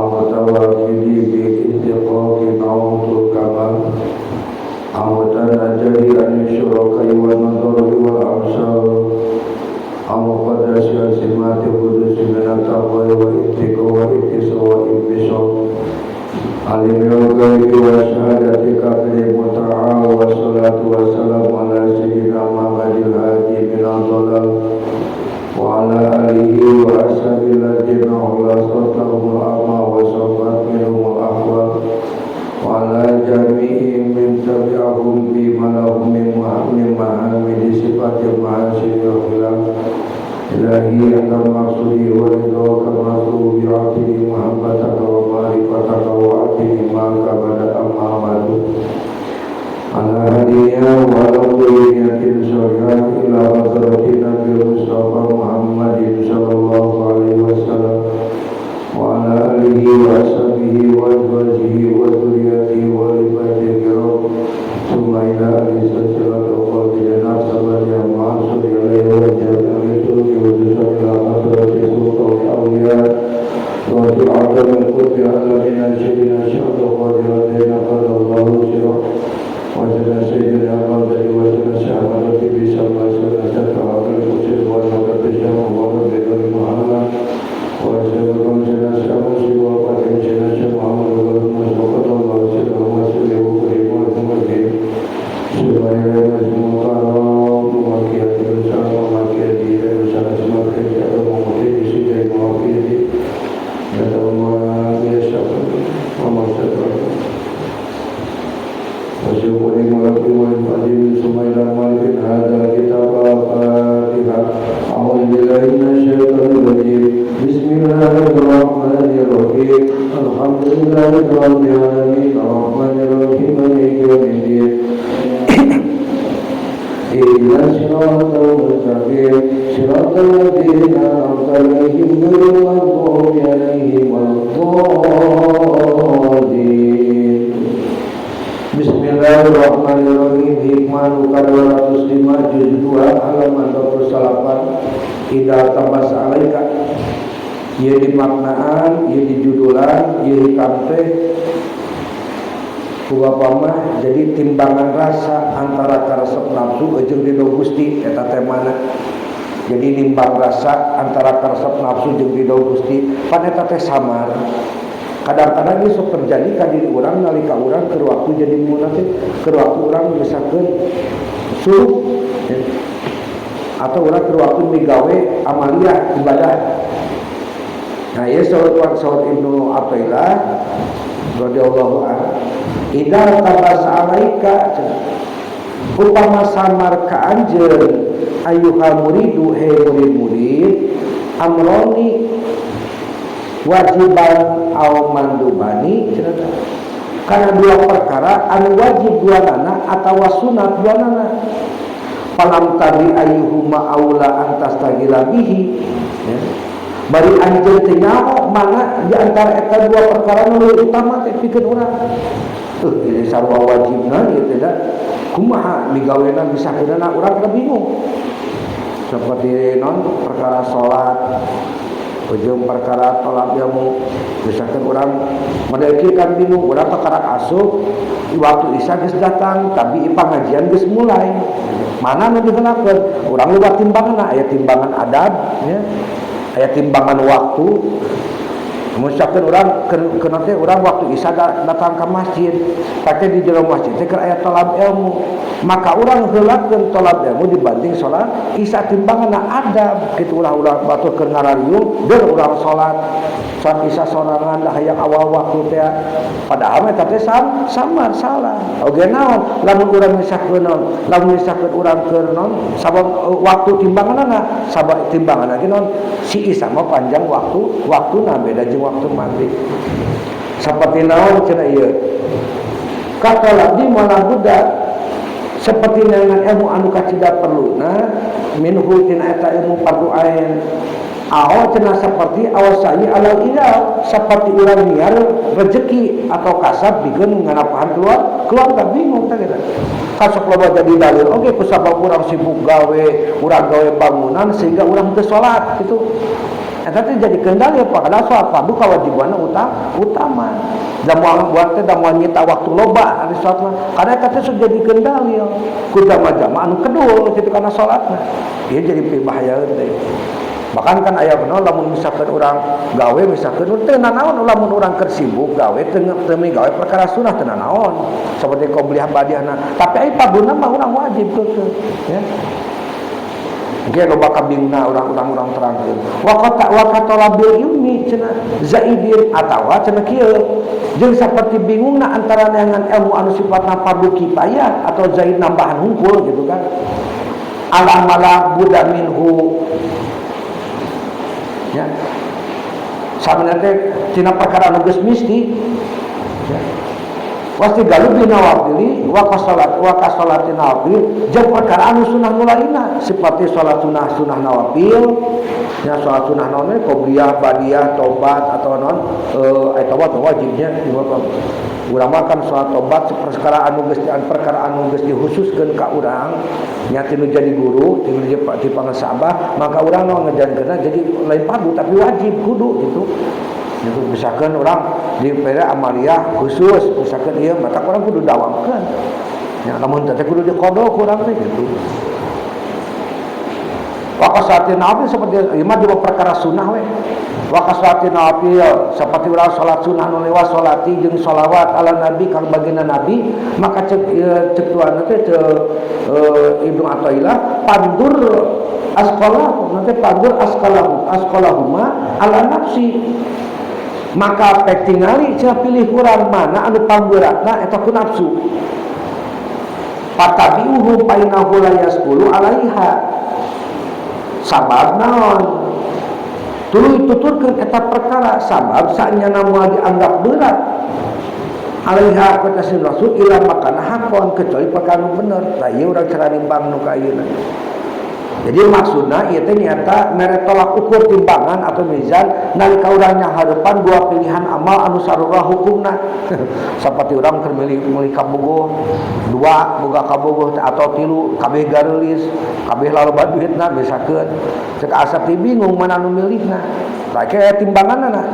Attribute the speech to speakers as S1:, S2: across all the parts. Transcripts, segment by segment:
S1: المتوافد باستحقاق نعوت الكمال المتنزه عن الشركاء والنظر والأمثال المقدس السمات القدس من التقوى والاتقاء والاتساء والانبساط علم الغيب والشهادة كبير المتعال والصلاة والسلام على سيدنا محمد الهادي من الضلال وعلى آله وأصحابه الذين خلصت لهم الأعمال وصفت منهم الأحوال وعلى جميع من تبعهم بما لهم من محامد صفات المحاسن والخلاف إلهي أنت المقصود ورضاك المطلوب أعطني محبتك ومعرفتك وأعطني ما كبدت أمامك على هدينا وعلى كل نية صالحة إلى حضرة النبي المصطفى محمد صلى الله عليه وسلم وعلى آله وأصحابه وأزواجه وذريته وآل بيته الكرام ثم إلى أهل سلسلة القادرين سبحانه وتعالى إليه وجميع الطرق وجزء إلى حضرة سلطان الأولياء وفي عدم القطب الذين سيدنا شهد القادرين قال الله سره وسيدنا سيدنا قادر وسيدنا شهادة بسمى سنة عبد القدس ونبت شمع ورب محمد وسيدنا شمس وقد سيدنا محمد والمصطفى الله سيدنا وسيدنا وكريم Bismillahirrahmanirrahim. Hikmah luka 205 juz 2 halaman 28. Idza tabas alaika, ieu dimaknaan, ieu dijudulan, ieu hikam teh ku bapa mah jadi timbangan rasa antara karesep nafsu jeung ridho Gusti eta teh mana. Jadi nimbang rasa antara karesep nafsu jeung ridho Gusti pan eta teh samar. Kadang-kadang ini sok terjadi ka diri urang nalika urang keur waktu jadi munafik, keur waktu urang misalkeun suluk ya. Atau urang keur waktu migawe amaliyah ibadah. Nah, ieu saur Ibnu Athaillah radhiyallahu anhu, idza tabas alaika, upama samar ka anjeun ayyuhal muridu, he murid-murid, amroni wajiban aw mandubani, karena dua perkara anu wajib dua nana atau sunat dua nana, falam tadi ayyuhuma aula antastagila bihi ya. Bari anjeun teh nyaho mana di antara eta dua perkara nu leuwih utama teh pikeun urang. Ini sarua wajibna ieu teh da kumaha migawena bisa keunana urang teh bingung. Seperti non perkara salat ujung perkara tolak ilmu, misalkan orang model kan bingung, orang perkara asup waktu isya geus datang tapi pengajian geus mulai, mana nu diheulakeun urang loba timbangan, aya timbangan adab ya, aya timbangan waktu. Misalkan orang kena teh urang waktu isya datang ke masjid, tapi di jero masjid teh keur aya tolab ilmu, maka urang heulakeun tolab ilmu dibanding salat isya. Timbangan adab kitu, ulah-ulah batur keur ngarariung deur urang salat salat isya sorangan dah hayang awal waktu teh, padahal eta teh sama salah. Oge naon lamun urang misalkeun naon, lamun misalkeun urang keur naon sabab waktu timbanganna, sabab timbanganna ge naon si isya mah panjang waktu waktuna beda jeung waktu maghrib. Seperti naon cenah ieu katola di malah budak seperti dengan ilmu anu kacida perluna minhu tina eta ilmu fardu ain, aw cenah seperti awasai alal ilal, seperti urang miar rezeki atau kasab bikin nganapahan keluarga bingung teh kita. Kasok loba jadi dalil oke kusabab urang sibuk gawe, urang gawe bangunan sehingga urang teu salat gitu. Eta teh jadi kendali padahal sholat fardu kewajibanna utama. Da moal buat teh da moal nyita waktu loba ari sholat mah. Karena eta teh sok jadi kendali ku jama-jama anu kedul kitu kana sholatna. Ieu jadi bahayaeun teh. Bahkan kan aya bener lamun misalkan urang gawe, misalkan teu nanaon, lamun urang keur sibuk gawe teu teu gawe perkara sunah teu nanaon seperti qobliyah badiahna, tapi ai farduna mah urang wajib keukeuh ya. Engke loba kabingna urang-urang urang terangkeun. Wa qata wa katalabil ilmi cenah zaidin atawa cenah kieu jeung saperti bingungna antara neangan ilmu anu sifatna fardu kifayah atau zaid nambahan hungkul gitu kan. Ala mala buddha minhu ya. Sabenerna teh tina perkara anu geus misti ya. Wasti galu binawafili wa kasalat wa kasalati nawafil jeung perkara anu sunah nu lainna seperti salat sunah, sunah nawafil ya, salat sunah naon we, qobliyah, badiah, tobat atau naon, tobat wajibnya. Urang mah kan salat tobat perkara anu geus perkara anu geus dikhususkeun ka urang nya tinu jadi guru tinu jadi di pangesabah, maka urang nu ngajarankeunna jadi lain fardu tapi wajib kudu gitu. Itu misalkan orang di pere amaliyah khusus misalkan ieu mata orang kudu dawamkeun ya, lamun teh kudu diqodo ku urang teh gitu. Wa kasati nabi seperti ieu mah dua perkara sunah we. Wa kasati nabi seperti urang salat sunah nu lewat salati jeung salawat ala nabi kang baginda nabi, maka cek cek tuan teh cek Ibnu Athaillah pandur asqalah nanti pandur asqalahu asqalahuma ala nafsi, maka pek tingali cenah pilih kurang mana anu pangberatna eta ku nafsu, fatabi'uhum fa innahu la yasqulu alaiha. Sabab naon tuluy tuturkeun eta perkara? Sabab saenyana moal dianggap berat alaiha ku si rasul ila makana hakon kecuali perkara nu bener. Tah ieu urang cara nimbang nu ka ayeuna. Jadi maksudna ieu teh nyata mere tolak ukur timbangan atau mizan nalika urang nyanghareupan dua pilihan amal anu sarua hukumna. Saperti urang keur milih meuli kabogoh dua, boga kabogoh teh atau tilu, kabeh gareulis, kabeh laloba duitna misalkeun. Cek asa teh bingung mana nu milihna. Tah ke timbanganna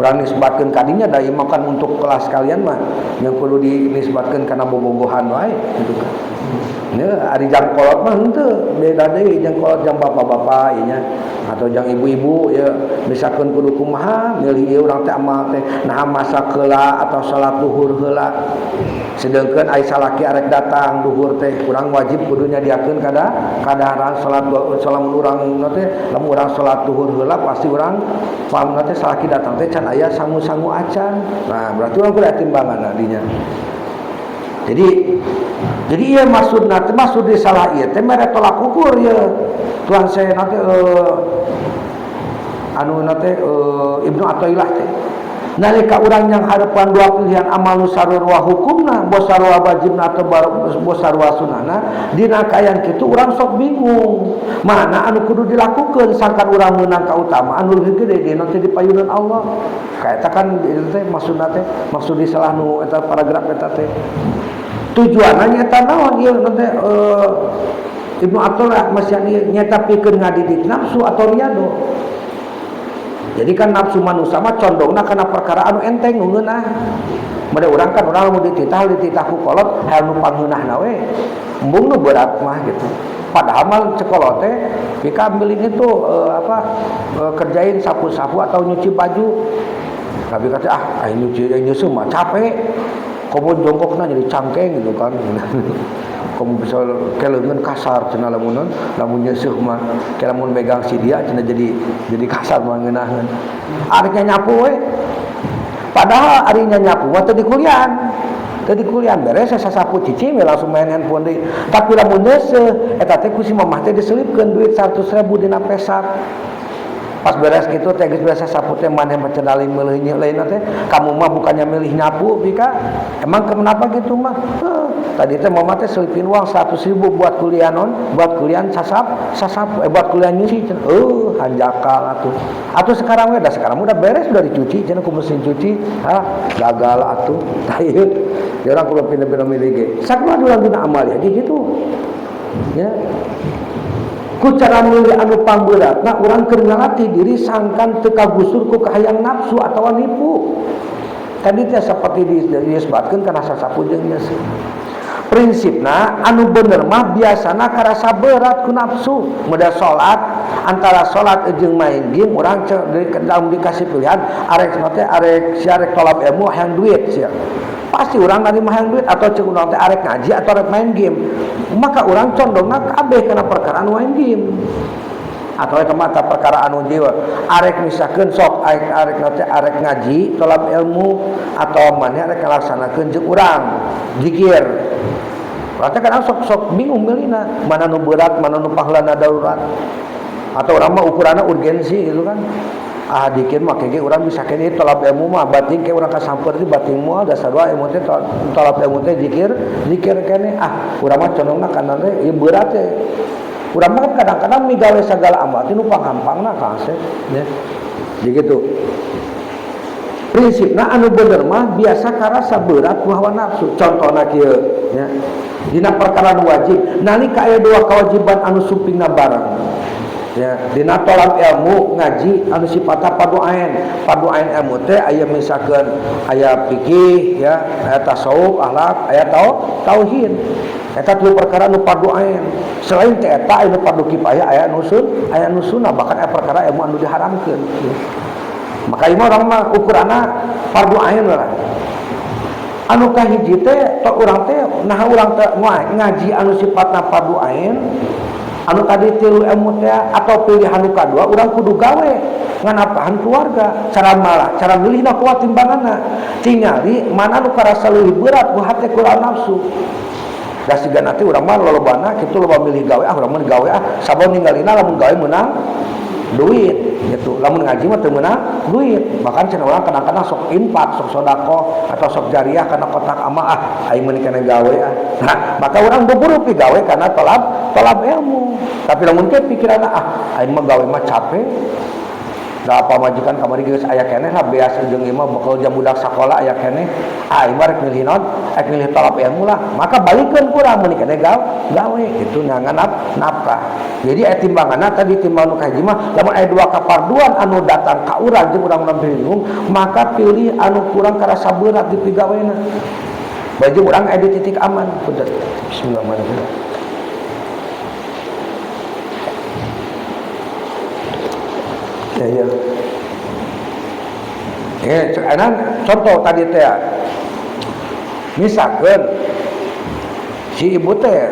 S1: urang nisbatkeun kadinya da ieu mah kan untuk kelas kalian mah yang perlu dinisbatkeun kana bobogohan wae gitu kan. Ya, ari jang kolot mah henteu, beda deui jang kolot jang bapak-bapak ieu nya atau jang ibu-ibu ya, misalkeun kudu kumaha milih ieu urang teh amal teh, naha masak heula atau salat duhur heula, sedengkeun ai salaki arek datang duhur teh urang wajib kudu nyadiakeun kada kadaharan salat. Lamun urang teh lamun urang salat duhur heula pasti urang pamna teh salaki datang teh can aya sangu-sangu acan. Nah, berarti urang kudu aya timbangan dinya. Jadi iya maksud nanti maksud di salah iya teh mere tolak ukur ya tuan saya nanti anu nanti Ibnu Athaillah teh nalika urang yang harapan dua pilihan amal nu sarua hukumna, bos sarua wajibna atau bos sarua sunahna, dina kaayaan kitu urang sok bingung mana anu kudu dilakukeun sangkan urang meunang kautamaan anu leuwih gede dina teh di payunan Allah. Kaeta kan ieu teh maksudna teh maksud di salah nu eta paragraf eta teh tujuanna nyata naon ieu teh Ibnu Athaillah masih ieu nyata pikeun ngadidik nafsu atau riyadho. Jadi kan nafsu manusia mah condongna kana perkara anu enteng nu ngeunah. Made urang kan urang mun dititah dititah ku kolot hayang nu pangeunahna we. Embung nu berat mah gitu. Padahal mah cek kolot teh pika ambilin itu apa kerjain sapu-sapu atau nyuci baju. Tapi kata ah aing nyuci aing nyusu mah capek. Komo jongkokna jadi cangkeng gitu kan. Kamu bisa keleungeun kasar cenah lamun lamun nyeuseuh mah, ke lamun megang si dia cenah jadi kasar mah ngeunaheun. Ari nyapu we. Padahal ari nyapu mah teu dikulian. Teu dikulian beres sasapu cicing we langsung main handphone deui. Tapi lamun nyeuseuh eta teh ku si mamah teh diselipkeun duit 100.000 dina pesak. Pas beres gitu teh geus biasa sapu teh maneh mah cenah lain meuleuh lain teh kamu mah bukannya milih nyapu pika emang kenapa gitu mah. Heuh, tadi teh mama teh selipin uang 100.000 buat kuliah non buat kuliah sasap sasap buat kuliah nyuci cenah. Heuh, hanjakal atuh atuh sekarang we da sekarang udah beres udah dicuci cenah ku mesin cuci. Hah, gagal atuh. Tah ieu dia orang kudu pindah-pindah milih ge sakumaha urang dina amal ya gitu ya. Ku cara milih anu pangberatna urang keur ngalatih diri sangkan teu kagusur ku kahayang nafsu atawa nipu. Tadi teh seperti disebutkeun kana sasapu jeung nyeuseuh. Prinsipna anu bener mah biasana karasa berat ku nafsu. Model salat antara salat jeung main game urang dalam dikasih pilihan arek teh arek sia arek tolab ilmu hayang duit sia. Pasti urang narima hayang duit atau cek urang teh arek ngaji atau arek main game. Maka urang condongna kabeh kana perkara anu main game. Atau eta mah perkara anu jiwa arek misalkeun sok arek teh arek ngaji tolab ilmu atau maneh arek ngalaksanakeun jeung urang zikir. Berarti kadang sok-sok bingung milihna mana nu berat mana nu pahlana darurat atau urang mah ukuranna urgensi gitu kan. Ah dikir mah kege urang bisa kene tolab ilmu mah bating ke urang kasamper di bating moal dasar wae ilmu teh tolab ilmu teh zikir zikir kene ah urang mah condongna kana teh ieu berat teh. Urang mah kadang-kadang migawe sagala amal teh nu panghampangna ka asep nya. Jadi gitu. Prinsipna anu bener mah biasa karasa berat ku hawa nafsu. Contohna kieu nya. Dina perkara nu wajib nalika aya dua kewajiban anu sumpingna bareng. Ya, dina tolab ilmu ngaji anu sifatna fardu ain. Fardu ain ilmu teh aya misalkeun aya fikih ya, aya tasawuf, akhlak, aya tauhid. Eta tilu perkara nu fardu ain. Selain teh eta aya nu fardu kifayah, aya nu sun, aya nu sunnah, bahkan aya perkara ilmu anu diharamkeun. Maka ieu mah urang mah ukuranna fardu ain lah. Anu kahiji teh tok urang teh naha urang teh ngaji anu sifatna fardu ain anu tadi tilu ilmu teh atau pilihan nu kadua urang kudu gawe nganapkahan keluarga. Cara malah cara milihna kuat timbanganna tingali mana nu karasa leuwih berat ku hate ku nafsu. Da siga nanti urang mah lolobana kitu loba milih gawe ah urang mah gawe ah sabab ninggalina lamun gawe meunang duit gitu, lamun ngaji mah teu meunang duit. Bahkan cenah urang kadang-kadang sok infak, sok sedekah atau sok jariah kana kotak amal ah aing meuni kana gawe ah. Nah, maka urang buburu pi gawe kana tolab ilmu. Tapi lamun ke pikiranna ah aing mah gawe mah capek. Da apa majikan kamari geus aya keneh lah beas jeung ieu mah bekal jam budak sakola aya keneh. Ah aing mah rek milih naon? Rek milih tolab ilmu lah. Maka balikeun kurang meuni keneh gawe kitu nyangan nafkah. Jadi aya timbanganna tadi timbangan nu kahiji mah lamun aya dua kaparduan anu datang ka urang jeung urang bingung, maka pilih anu kurang karasa berat di pigawena. Baju urang aya di titik aman. Punten. Bismillahirrahmanirrahim. Ya, ya. Contoh tadi teh. Misalkan si ibu teh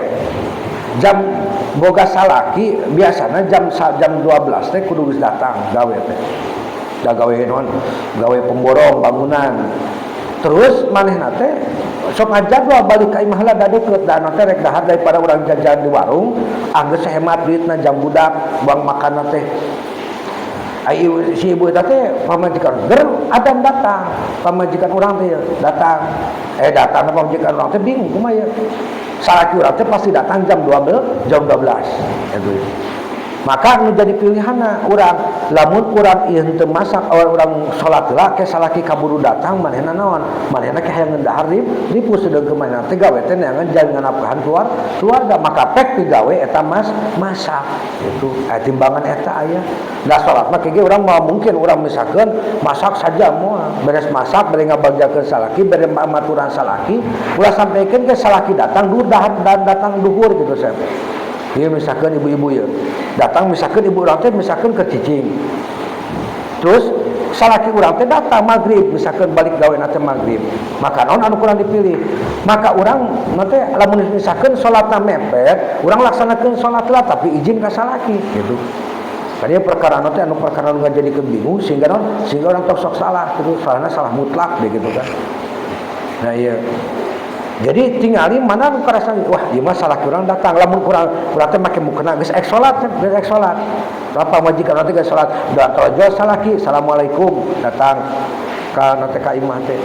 S1: jam boga salaki biasanya jam 12 teh kudu geus datang gawe teh. Da gawe naon? Gawe pemborong bangunan. Terus manehna teh sok ngajadwal balik ka imah lah da deukeut da teh rek dahar daripada urang jajan di warung, anggeus hemat duitna jam budak buang makanna teh. Ai si ibu eta teh pamajikan ger adam datang, pamajikan urang teh datang. Datang pamajikan urang teh bingung kumaha ieu. Salaki urang teh pasti datang jam 12, jam 12. Gitu. Maka nu jadi pilihanna urang, lamun urang ieu henteu masak awal urang salat heula ke salaki kaburu datang manehna naon? Manehna ke hayang dahar ripu sedengkeun manehna teh gawe teh neangan jangan nafkahan keluarga maka pek pigawe eta masak gitu. Aya timbangan eta aya. Da salat mah kieu urang mah mungkin urang misalkeun masak saja moal beres masak bere ngabagjakeun salaki bere maturan salaki ulah sampaikan ke salaki datang duhur dahar dan datang duhur gitu saya. Ieu misalkeun ibu-ibu ieu datang misalkeun ibu urang teh misalkeun ke cicing. Terus salaki urang teh datang maghrib misalkeun balik gawe na teh maghrib. Maka naon anu kurang dipilih? Maka urang nanti lamun misalkeun salatna mepet, urang laksanakeun salat lah tapi izin ka salaki gitu. Tadi perkara nanti anu perkara nu ngajadikeun bingung sehingga naon? Sehingga orang tok sok salah gitu, salahna salah mutlak deh gitu kan. Nah iya. Jadi tingali mana nu karasa wah ieu mah salah kurang datang lamun kurang urang teh make mukena geus ek salat geus ek salat. Apa majikan nanti geus salat da tolajo salaki assalamualaikum datang ka nanti ka imah teh.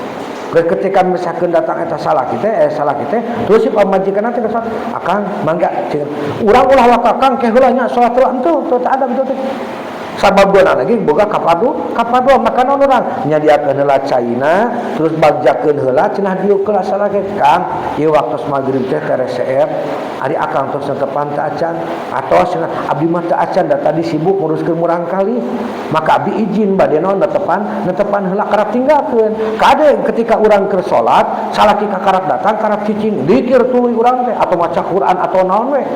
S1: Ketika misalkan datang eta salaki teh salaki teh terus si pamajikan nanti geus salat akang mangga cenah. Urang ulah waka kang ke heula nya salat heula henteu teu ada kitu teh. Sabab dua lagi boga kapadu maka naon urang nyadiakeun heula caina terus bagjakeun heula cenah dieu kelas salaki kang ieu waktu maghrib teh tereseep Ari akang tos netepan teu acan atos cenah, abdi mah teu acan, da tadi sibuk nguruskeun murangkalih, maka abdi izin bade naon netepan, netepan heula karap tinggalkeun. Kade ketika urang keur salat, salaki kakarak datang, karak cicing dikir tuluy urang teh atau maca Quran atau naon we,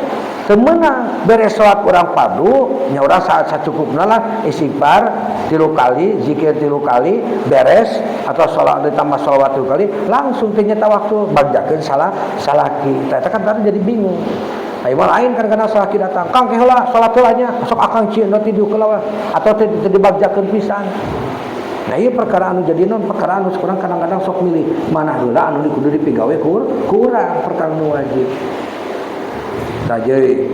S1: teu meunang. Beres salat urang fardu nya, urang saat sacukupna lah, istighfar 3 kali, zikir 3 kali, beres atau salat ditambah sholawat 3 kali, langsung teh nyeta waktu bagjakeun salah salaki. Tah, eta kan tadi jadi bingung. Ayo mah lain kan, karena salaki datang, "Kang, ke heula salat heula nya, sok akang cieun tidur heula," atau teh dibagjakeun pisan. Nah, ieu perkara anu jadi non perkara anu kurang kadang-kadang sok milih mana heula anu kudu dipigawe kurang perkara nu wajib. Tah, jadi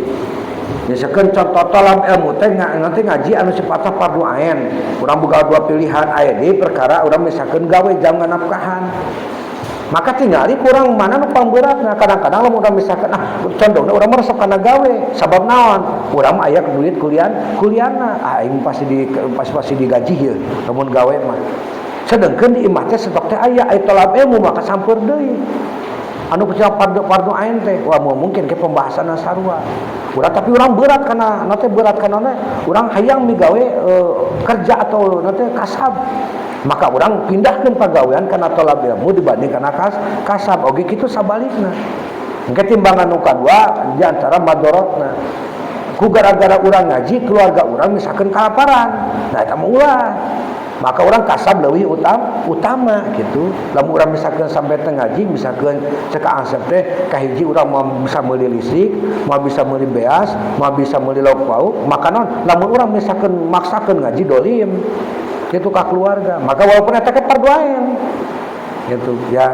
S1: misalkan contoh tolab ilmu teh nanti ngaji anu sifatna fardu ain. Urang boga dua pilihan aya di perkara urang misalkan gawe jam nafkahan. Maka tinggali kurang mana nu pangberatna. Kadang-kadang lamun urang misalkan ah condongna urang mah resep kana gawe, sabab naon? Urang mah aya duit kuliah, kuliahna. Ah, aing pasti di pasti, pasti digaji ieu lamun gawe mah. Sedengkeun di imah teh stok teh aya, aya tolab ilmu maka sampeur deui. Anu percaya fardu ain teh wah mau mungkin ke pembahasan sarua. Urang tapi urang berat karena nanti berat karena urang hayang migawe kerja atau nanti kasab, maka urang pindahkan pagawean karena tolab ilmu dibanding karena kasab oge kitu sabalikna. Engke timbangan nu kadua di antara madorotna ku gara-gara urang ngaji keluarga urang misalkan kalaparan, nah eta mah ulah, maka orang kasab leuwih utama gitu. Lamun urang misalkan sampai teu ngaji, misalkan cek Asep teh kahiji urang mau bisa meuli listrik, mau bisa meuli beas, mau bisa meuli lauk pauk, maka naon lamun urang misalkan maksakeun ngaji dolim gitu ka keluarga, maka walaupun eta ke fardu ain gitu ya.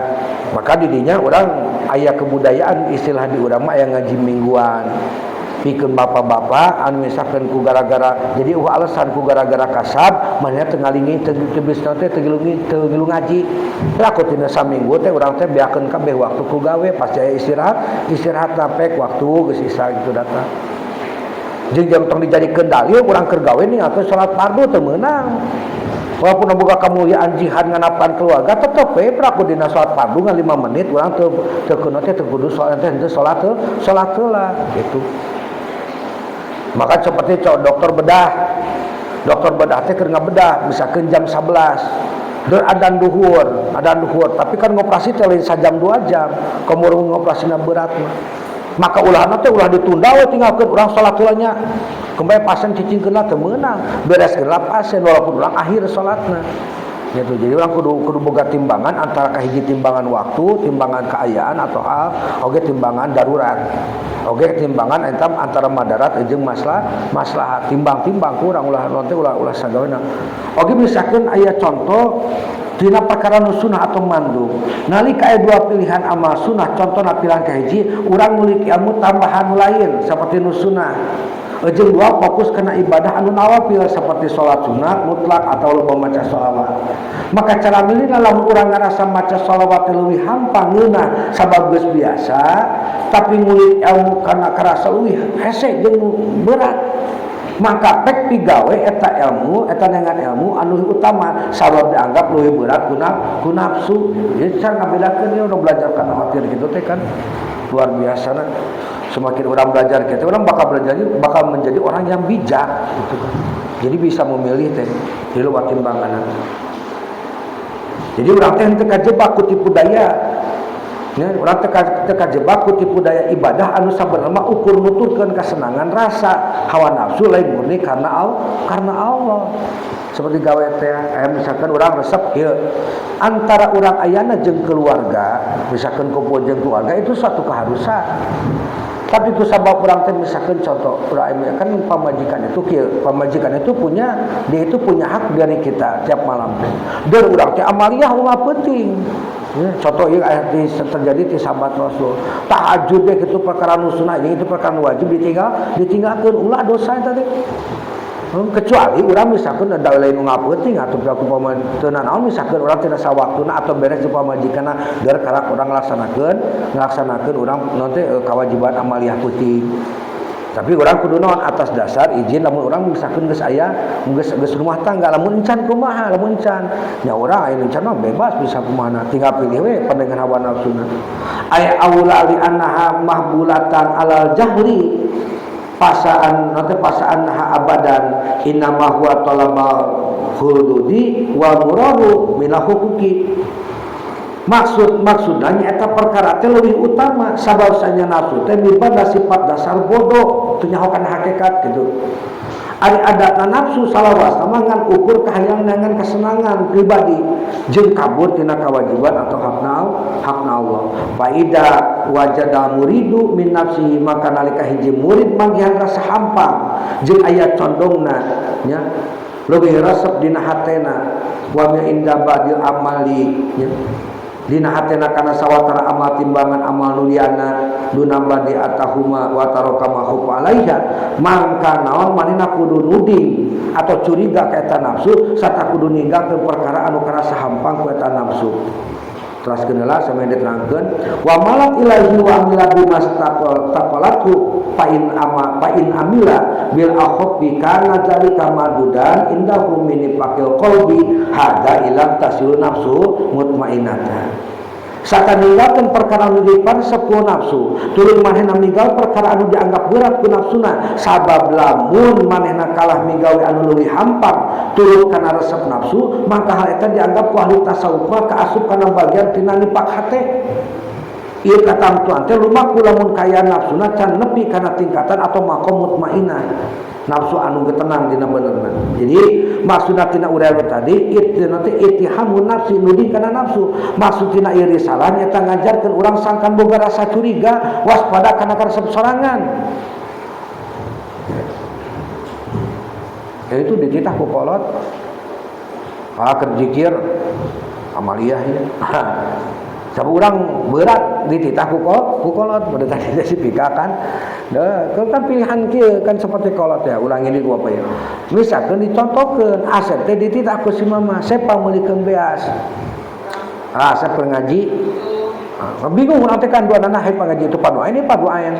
S1: Maka didinya urang aya kebudayaan istilah di urang mah aya ngaji mingguan pikeun bapak-bapak anu misalkan ku gara-gara jadi alasan ku gara-gara kasab manehna teu ngalingi, teu teu bisa teh teu ngilu, teu ngilu ngaji. Teh aku tina saminggu teh urang teh beakeun kabeh waktu ku gawe, pasti aya istirahat, istirahat napek waktu geus isa gitu datang. Jeung jam tong dijadikeun dalil urang keur gawe ninggalkeun salat fardu, teu meunang. Walaupun boga kemuliaan jihad nganapan keluarga, tetep we peraku dina salat fardu ngan 5 menit urang teu teu kudu teh, teu kudu salat teh, teu salat, teu salat heula gitu. Maka seperti dokter bedah, dokter bedah teh keur ngabedah misalkan jam 11 der adan duhur, adan duhur, tapi kan ngoperasi teh lain sajam 2 jam, komo ngoperasina berat mah, maka ulah teh ulah ditunda we, tinggalkeun urang salat heula nya, kembali pasien cicingkeun lah, teu meunang. Bereskeun lah pasien walaupun urang akhir salatna gitu. Jadi urang kudu kudu boga timbangan antara kahiji timbangan waktu, timbangan keayaan atau hal oge timbangan darurat, oge timbangan entam antara madarat jeung masalah maslahat, timbang-timbang kurang ulah nanti ulah ulah sagawena. Oge misalkan aya contoh dina perkara nu sunah atau mandub, nalika aya dua pilihan amal sunah, contohna pilihan kahiji urang ngulik ilmu tambahan lain seperti nu sunah, jeung dua fokus kena ibadah anu nawafil seperti sholat sunat mutlak atau loba maca sholawat, maka cara milih lamun urang ngarasa maca sholawat leuwih hampang ngeunah sabab geus biasa, tapi ngulik ilmu karena karasa leuwih hese jeung berat, maka pek pigawe eta ilmu, eta dengan ilmu anu utama sabab dianggap leuwih berat ku nafsu. Jadi cara ngabedakeun ieu udah belajar kana khawatir gitu teh kan luar biasa. Nah, semakin orang belajar gitu, orang bakal belajar, bakal menjadi orang yang bijak gitu kan. Jadi bisa memilih teh di luar timbangan. Jadi orang teh teu kajebak ku tipu daya ya, urang teu teu kajebak ku tipu daya ibadah anu sabenerna mah ukur nuturkeun kesenangan rasa hawa nafsu, lain murni karena Allah, karena Allah. Seperti gawe teh misalkan orang resep kieu, antara orang ayana jeung keluarga, misalkan kumpul jeung keluarga itu suatu keharusan, tapi itu sabab orang teh misalkan contoh urang kan pamajikan itu kieu, pamajikan itu punya, dia itu punya hak dari kita tiap malam teh dan urang teh amaliyah ulah penting ya, contoh ieu aya di terjadi di sahabat Rasul tahajud deh itu perkara nu sunah, itu perkara wajib ditinggalkeun, ulah dosa eta teh. Kecuali urang misalkan ada lain nu ngapeuting atau ku teu nanaon, misalkan urang tidak sawaktuna atau beres di pamajikanna biar karak urang ngalaksanakeun urang nanti kewajiban amaliyah peuting. Tapi urang kudu naon atas dasar izin lamun urang misalkan geus aya geus rumah tangga, lamun encan kumaha, lamun encan nya urang aya encan mah bebas bisa kumaha, tinggal pilih we pandangan hawa nafsuna. Ay aula li annaha mahbulatan alal jahli pasaan nanti pasaan abadan innama huwa talabal hududi wa muradu minal huquqi. Maksudnya eta perkara teh leuwih utama sabab sanya nafsu teh mibanda sifat dasar bodoh teu nyaho kana hakikat gitu. Ari adatna nafsu salawasna mah ngan ukur kahayang ngan kesenangan pribadi jeung kabur tina kewajiban atau hakna Allah. Faida wajada muridu min nafsihi, maka nalika hiji murid manggihan rasa hampang jeung aya condongna nya leuwih resep dina hatena wa min inda badil amali nya dina hatena kana sawatara amal timbangan amal nuliana duna badi atahuma wa taraka ma khufa alaiha, mangka naon manehna kudu nuding atau curiga ka eta nafsu sarta kudu ninggalkeun perkara anu karasa hampang ku eta nafsu. Teraskeun heula sampe diterangkeun wa malat ilaihi wa amila bimastaqalatu fa in ama fa in amila bil akhfi kana zalika madudan indahu min nifaqil qalbi hada ilam tasiru nafsu mutmainnatan. Saka ninggalkeun perkara anu diparesep ku nafsu, tuluy manehna ninggal perkara anu dianggap berat ku nafsuna, sabab lamun manehna kalah migawe anu leuwih hampang turut kana resep nafsu, maka hal eta dianggap ku ahli tasawuf mah kaasup kana bagian tina nifak hate. Ieu katamtuan teh lumaku lamun kaya nafsuna can nepi kana tingkatan atau maqam mutmainah, nafsu anu tenang dina benerna. Jadi maksudna tina uraian tadi itu nanti ittihamun nafsi nuding kana nafsu. Maksud tina ieu risalah nyata ngajarkeun urang sangkan boga rasa curiga, waspada kana karesep sorangan. Ya itu dititah ku kolot. Ah keur zikir amaliyah ya. Sabab urang berat dititah ku kolot pada tadi si pika kan. Nah, kan pilihan kieu kan seperti kolot ya, ulang ini gua apa ya. Misalkan dicontohkeun Asep teh dititah ku si mama, saya pameulikeun beas. Ah, saya pernah ngaji. Ah, bingung urang teh kan dua nana hayang ngaji itu paduain ini paduain.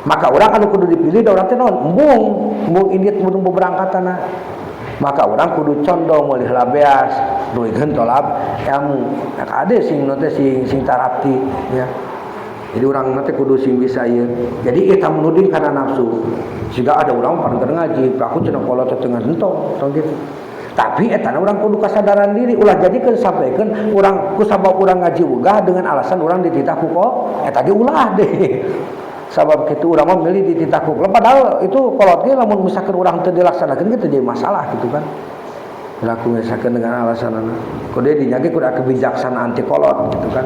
S1: Maka urang anu kudu dipilih da urang teh naon? Embung, embung indit embung beberangkatanna. Maka urang kudu condong meuli heula beas, duikeun tolab ilmu. Nah, kade sing nu teh sing tarapti ya. Jadi urang nanti kudu sing bisa ieu. Jadi eta menuding kana nafsu. Jika ada urang pan keur ngaji, aku cenah kolot teh tengah entong, tong gitu. Tapi eta urang kudu kasadaran diri, ulah jadikeun sampaikan urang ku sabab urang ngaji wegah dengan alasan urang dititah ku kok, eta ge ulah deh. Sabab kitu urang mah milih dititah ku. Padahal itu kolot ge lamun misalkan urang teu dilaksanakeun gitu jadi masalah gitu kan. Laku misalkan dengan alasanana. Kudu dinya ge kudu kebijaksanaan ti kolot gitu kan.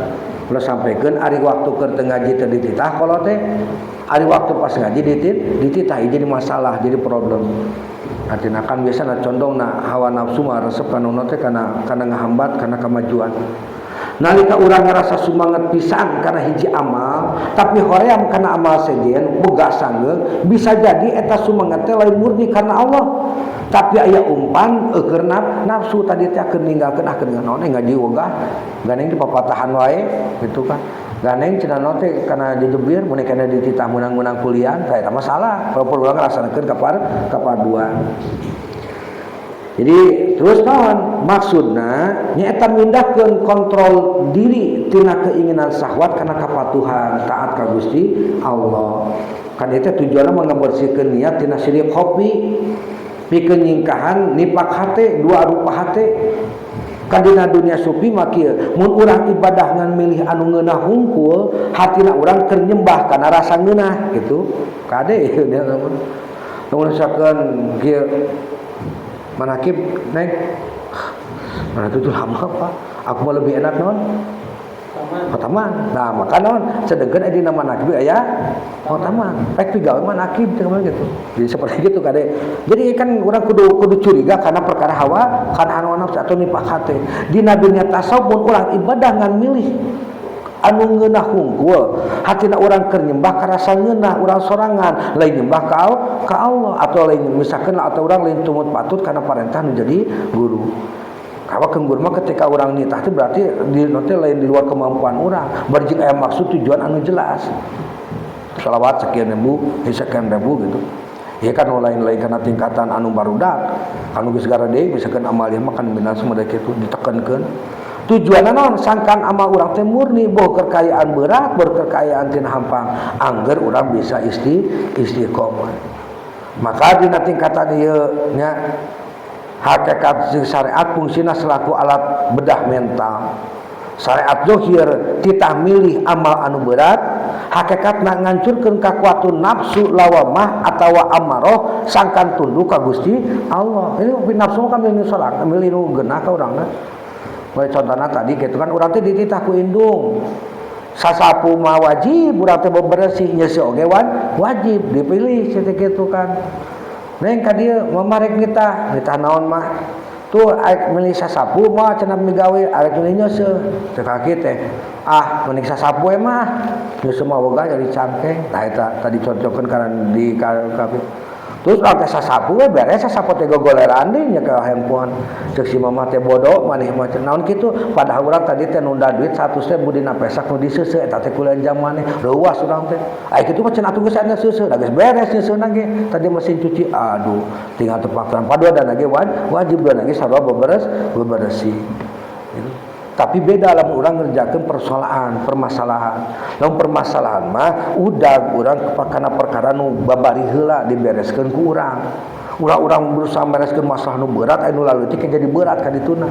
S1: Ulah sampaikan ari waktu keur teu ngaji teu dititah kolot teh, ari waktu pas ngaji dititah jadi masalah, jadi problem. Artinya kan biasana condongna hawa nafsu mah resep kana naon teh kana ngahambat kana kamajuan. Nalika urang ngarasa sumanget pisan kana hiji amal, tapi hoream kana amal sejen boga sanggeung, bisa jadi eta sumanget teh lain murni karena Allah, tapi aya umpan eueur nafsu tadi teh keur ninggalkeun ah keur naon ngaji wegah gandeng di papatahan wae gitu kan. Gandeng cenah naon teh kana jejebir mun kana dititah meunang-meunang kuliah tah eta masalah walaupun urang ngalaksanakeun kaparduan. Jadi terus naon maksudna nyaeta mindahkeun kontrol diri tina keinginan syahwat kana kapatuhan taat ka Gusti Allah. Kan eta tujuanna mah ngabersihkeun niat tina syirik khafi, pikeun nyingkahan nifak hate, dua rupa hate. Kan dina dunia sufi mah kieu, mun urang ibadah ngan milih anu ngeunah hungkul, hatina urang keur nyembah kana rasa ngeunah gitu. Kade ieu dia lamun. Lamun misalkan kieu manakib naik mana itu lama pak, aku mau lebih enak non khotaman. Nah maka non sedangkan di nama manakib aya khotaman pek pigawe manakib teh gitu. Jadi seperti gitu kade. Jadi kan orang kudu curiga karena perkara hawa kana anu nafsu atau nifak hate. Dina dunia tasawuf urang ibadah ngan milih anu ngeunah hungkul, hatina urang keur nyembah karasa ngeunah urang sorangan, lain nyembah ka Allah atau lain misalkan atau urang lain tumut patut karena parentah nu jadi guru. Kawa keun guru mah ketika urang nitah teh berarti di nanti lain di luar kemampuan urang, berjing aya maksud tujuan anu jelas. Salawat sekian ribu, sekian ribu gitu. Ya kan lain-lain karena tingkatan anu barudak. Anu geus garede misalkan amaliyah mah kan minas mah kitu ditekankeun. Tujuanna naon sangkan amal urang teh murni boh kekayaan berat, boh kekayaan tina hampang, angger urang bisa istiqomah. Maka dina tingkatan ieu nya hakikat syariat fungsina selaku alat bedah mental. Syariat zohir titah milih amal anu berat, hakikatna ngancurkeun kakuatun nafsu lawamah atawa amaroh sangkan tunduk ka Gusti Allah. Ini nafsu kan milih salah, milih nu geunah ka urangna. Bae contohna tadi gitu kan urang teh dititah ku indung. Sasapu mah wajib urang teh bebersih nyeuseuh oge wajib dipilih seperti kitu kan. Neng ka dieu mamarek nitah, nitah naon mah? Tuh arek meuli sasapu mah cenah migawe arek meuli nyeuseuh. Teu kaki teh. Ah, mending sasapu we mah. Nyeuseuh mah boga jadi cangkeng. Tah eta tadi contohkeun kana di kapi. Terus urang teh sasapu we beres sasapu teh gogoleran deui nya ka handphone. Ceuk si mama teh bodoh maneh mah naon kitu padahal urang tadi teh nunda duit 100.000 dina pesak nu diseuseuh eta teh kuliah jam maneh reuas urang teh. Ai kitu mah cenah atuh geus aya seuseuh da geus beres nyeuseuna ge. Tadi mesin cuci aduh tinggal tepak padua dan lagi wajib dua lagi sarua beberes bebersih. Gitu. Tapi beda lamun urang ngerjakeun persoalan, permasalahan. Lamun permasalahan mah udah urang kana perkara nu babari heula dibereskeun ku urang. Urang-urang berusaha bereskeun masalah nu berat anu laleutik jadi berat ka dituna.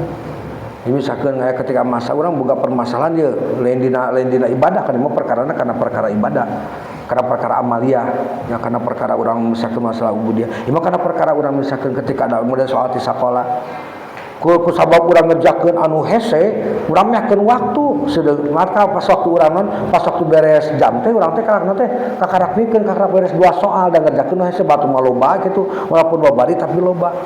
S1: Ini misalkan kayak ketika masa urang boga permasalahan ye lain dina ibadah kan mah perkarana karena perkara ibadah. Karena perkara amaliyah, ya karena perkara urang misalkan masalah ubudiyah. Ieu mah karena perkara urang misalkan ketika ada model soal di sekolah. Ku sabab urang ngerjakeun anu hese, urang mehkeun waktu. Sedeng maka pas waktu urang non, pas waktu beres jam teh urang teh karakna teh kakarak mikeun kakarak beres dua soal dan ngerjakeun nu hese batu mah loba gitu, walaupun babari tapi loba.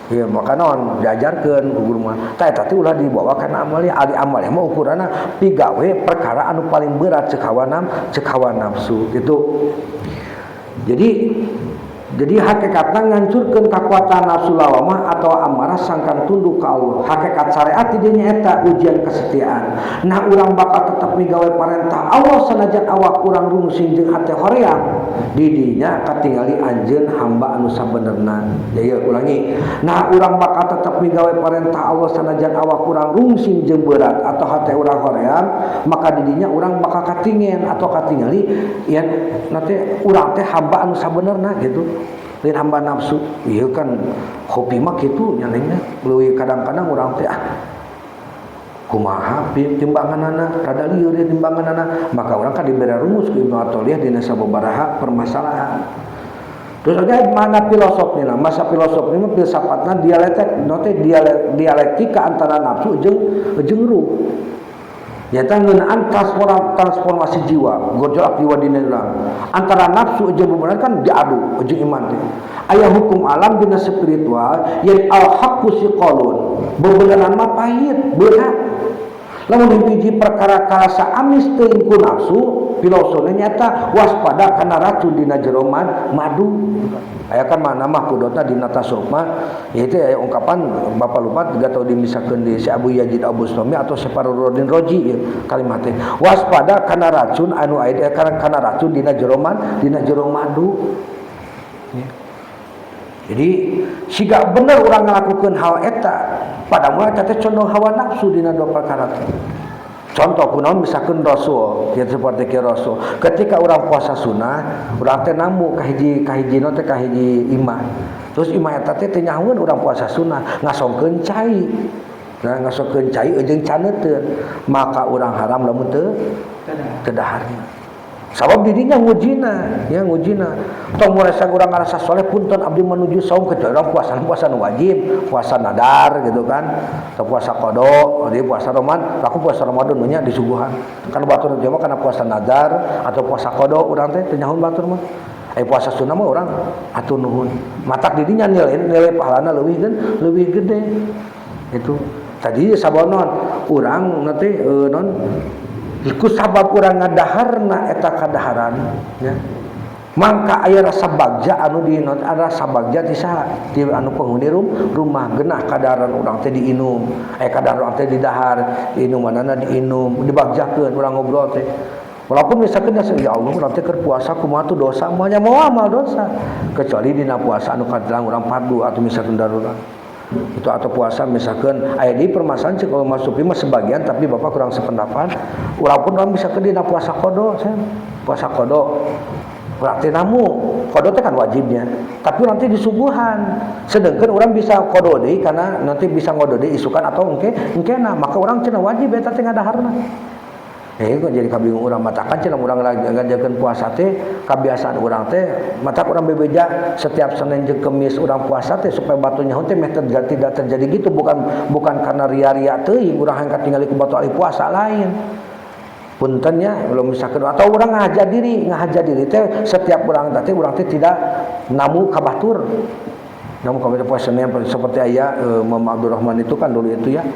S1: Ya maka naon diajarkeun ku guru mah. Tah eta teh ulah dibawa kana amaliyah, ari amaliyah mah ukuranna pigawe perkara anu paling berat cek hawa nafsu gitu. Jadi hakikatna ngancurkeun kakuatan nafsu lawamah atau amarah sangkan tunduk ka Allah. Hakikat syariat di dinya eta ujian kesetiaan. Nah urang bakal tetep migawe parentah Allah sanajan awak urang rungsing jeung hate hoream. Di dinya katingali anjeun hamba anu sabenerna. Ya ieu ulangi. Nah urang bakal tetep migawe parentah Allah sanajan awak urang rungsing jeung berat atau hate urang hoream, maka di dinya urang bakal katingin atau katingali yen nanti urang teh hamba anu sabenerna gitu. Lain hamba nafsu. Iya kan kopi mah kitu nya lainnya. Leuwih kadang-kadang urang teh ah kumaha timbanganana rada lieur ieu timbanganana, maka urang kan dibere rumus ku Ibnu Athaillah dina sababaraha permasalahan. Terus ada mana filosof nih lah, masa filosof ini mah filsafatna dialektik, note dialektika antara nafsu jeung ruh. Nyata ngeunaan transformasi jiwa, gejolak jiwa dina urang. Antara nafsu jeung bebenar kan diadu jeung iman teh. Aya hukum alam dina spiritual yen al haqqu siqalun. Bebenaran mah pahit, berat. Lamun hiji perkara karasa amis teuing ku nafsu, filosofnya nyata waspada kana racun dina jero madu. Aya kan mana mah kudotna dina tasawuf mah ieu teh aya ungkapan Bapak lupa tiga tahu dimisakeun di si Abu Yazid Abu Bustami atau Safaruddin Roji ieu kalimat teh. Waspada kana racun anu aya kana racun dina jero dina jero madu. Ya. Jadi siga bener urang ngalakukeun hal eta pada mula eta teh condong hawa nafsu dina dua perkara teh. Contoh kunaon misalkan Rasul, ya seperti ke Rasul. Ketika orang puasa sunnah, urang teh namu kahiji kahiji no teh kahiji imah. Terus imah eta teh teu nyahoeun urang puasa sunnah, ngasongkeun cai. Nah, ngasongkeun cai jeung caneuteun, maka urang haram lamun teu teu daharna. Sabab didinya ngujina, ya ngujina. Tong merasa urang ngarasa soleh punten abdi menuju saum kecuali urang puasa puasa nu wajib, puasa nadar gitu kan. Atau puasa qada, jadi puasa Ramadan, aku puasa Ramadan nya disuguhan. Kan batur teh mah kana puasa nadar atau puasa qada urang teh teu nyahoun batur mah. Ai puasa sunnah mah urang atur nuhun. Matak didinya nilai pahalana leuwih kan leuwih gede. Itu tadi sabonon urang nanti non ku sabab urang ngadaharna eta kadaharan ya. Mangka aya rasa bagja anu di non rasa bagja ti saha ti anu penghuni rumah genah kadaharan urang teh diinum aya kadaharan urang teh didahar inumanana diinum dibagjakeun urang ngobrol teh Walaupun misalkan ya Allah, nanti keur puasa kumaha tuh, dosa mah nya, mau amal dosa, kecuali dina puasa anu kadilang urang fardu atau misalkan darurat itu, atau puasa misalkan aya di permasalahan cek kalau masuk mah sebagian, tapi Bapak kurang sependapat. Walaupun orang bisa ke dina puasa qodo, saya puasa qodo berarti namu qodo teh kan wajibnya, tapi nanti disuguhan, sedangkan orang bisa qodo deui karena nanti bisa ngodo deui isukan atau engke engkena, maka orang cenah wajib eta teh ngadaharna. Kok jadi kabingung urang, matakan cenah urang lagi ngajakeun puasa teh kebiasaan urang teh, matak urang bebeja setiap Senin jeung Kemis urang puasa teh supaya batur nyaho teh meh tidak terjadi gitu. Bukan bukan karena ria-ria teuing urang hayang katingali ku batur ari puasa, lain. Punten nya, belum misalkan atau orang ngahaja diri teh setiap urang teh, urang teh tidak namu ka batur, namu ka batur puasa Senin seperti aya Mama Abdurrahman itu kan dulu itu ya,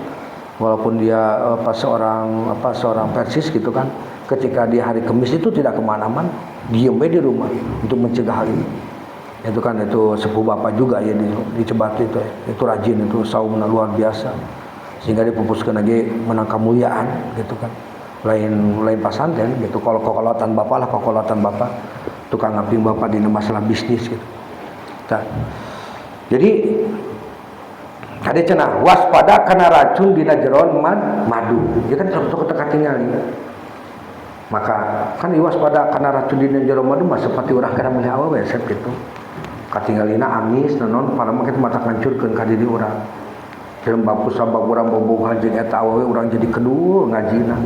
S1: walaupun dia apa, seorang apa, seorang Persis gitu kan, ketika di hari Kamis itu tidak kemana-mana, diem di rumah untuk mencegah hal ini. Itu kan itu sepuh bapak juga ya di Cibatu itu ya. Itu rajin itu, saum luar biasa sehingga dipupuskan lagi menang kemuliaan gitu kan, lain lain pasantren gitu. Kalau kokolotan bapak lah, kokolotan bapak, tukang ngaping bapak di masalah bisnis gitu. Nah, jadi tadi cenah waspada karena racun dina jeron madu. Ya kan sok sok katingali. Maka kan waspada karena racun dina jeron madu mah seperti urang kana meuli awewe resep gitu. Katingalina amis naon, pada mah kitu mata ngancurkeun ka diri urang. Jeung bapu sabab urang bobogohan jeung eta awewe, urang jadi kedul ngajina.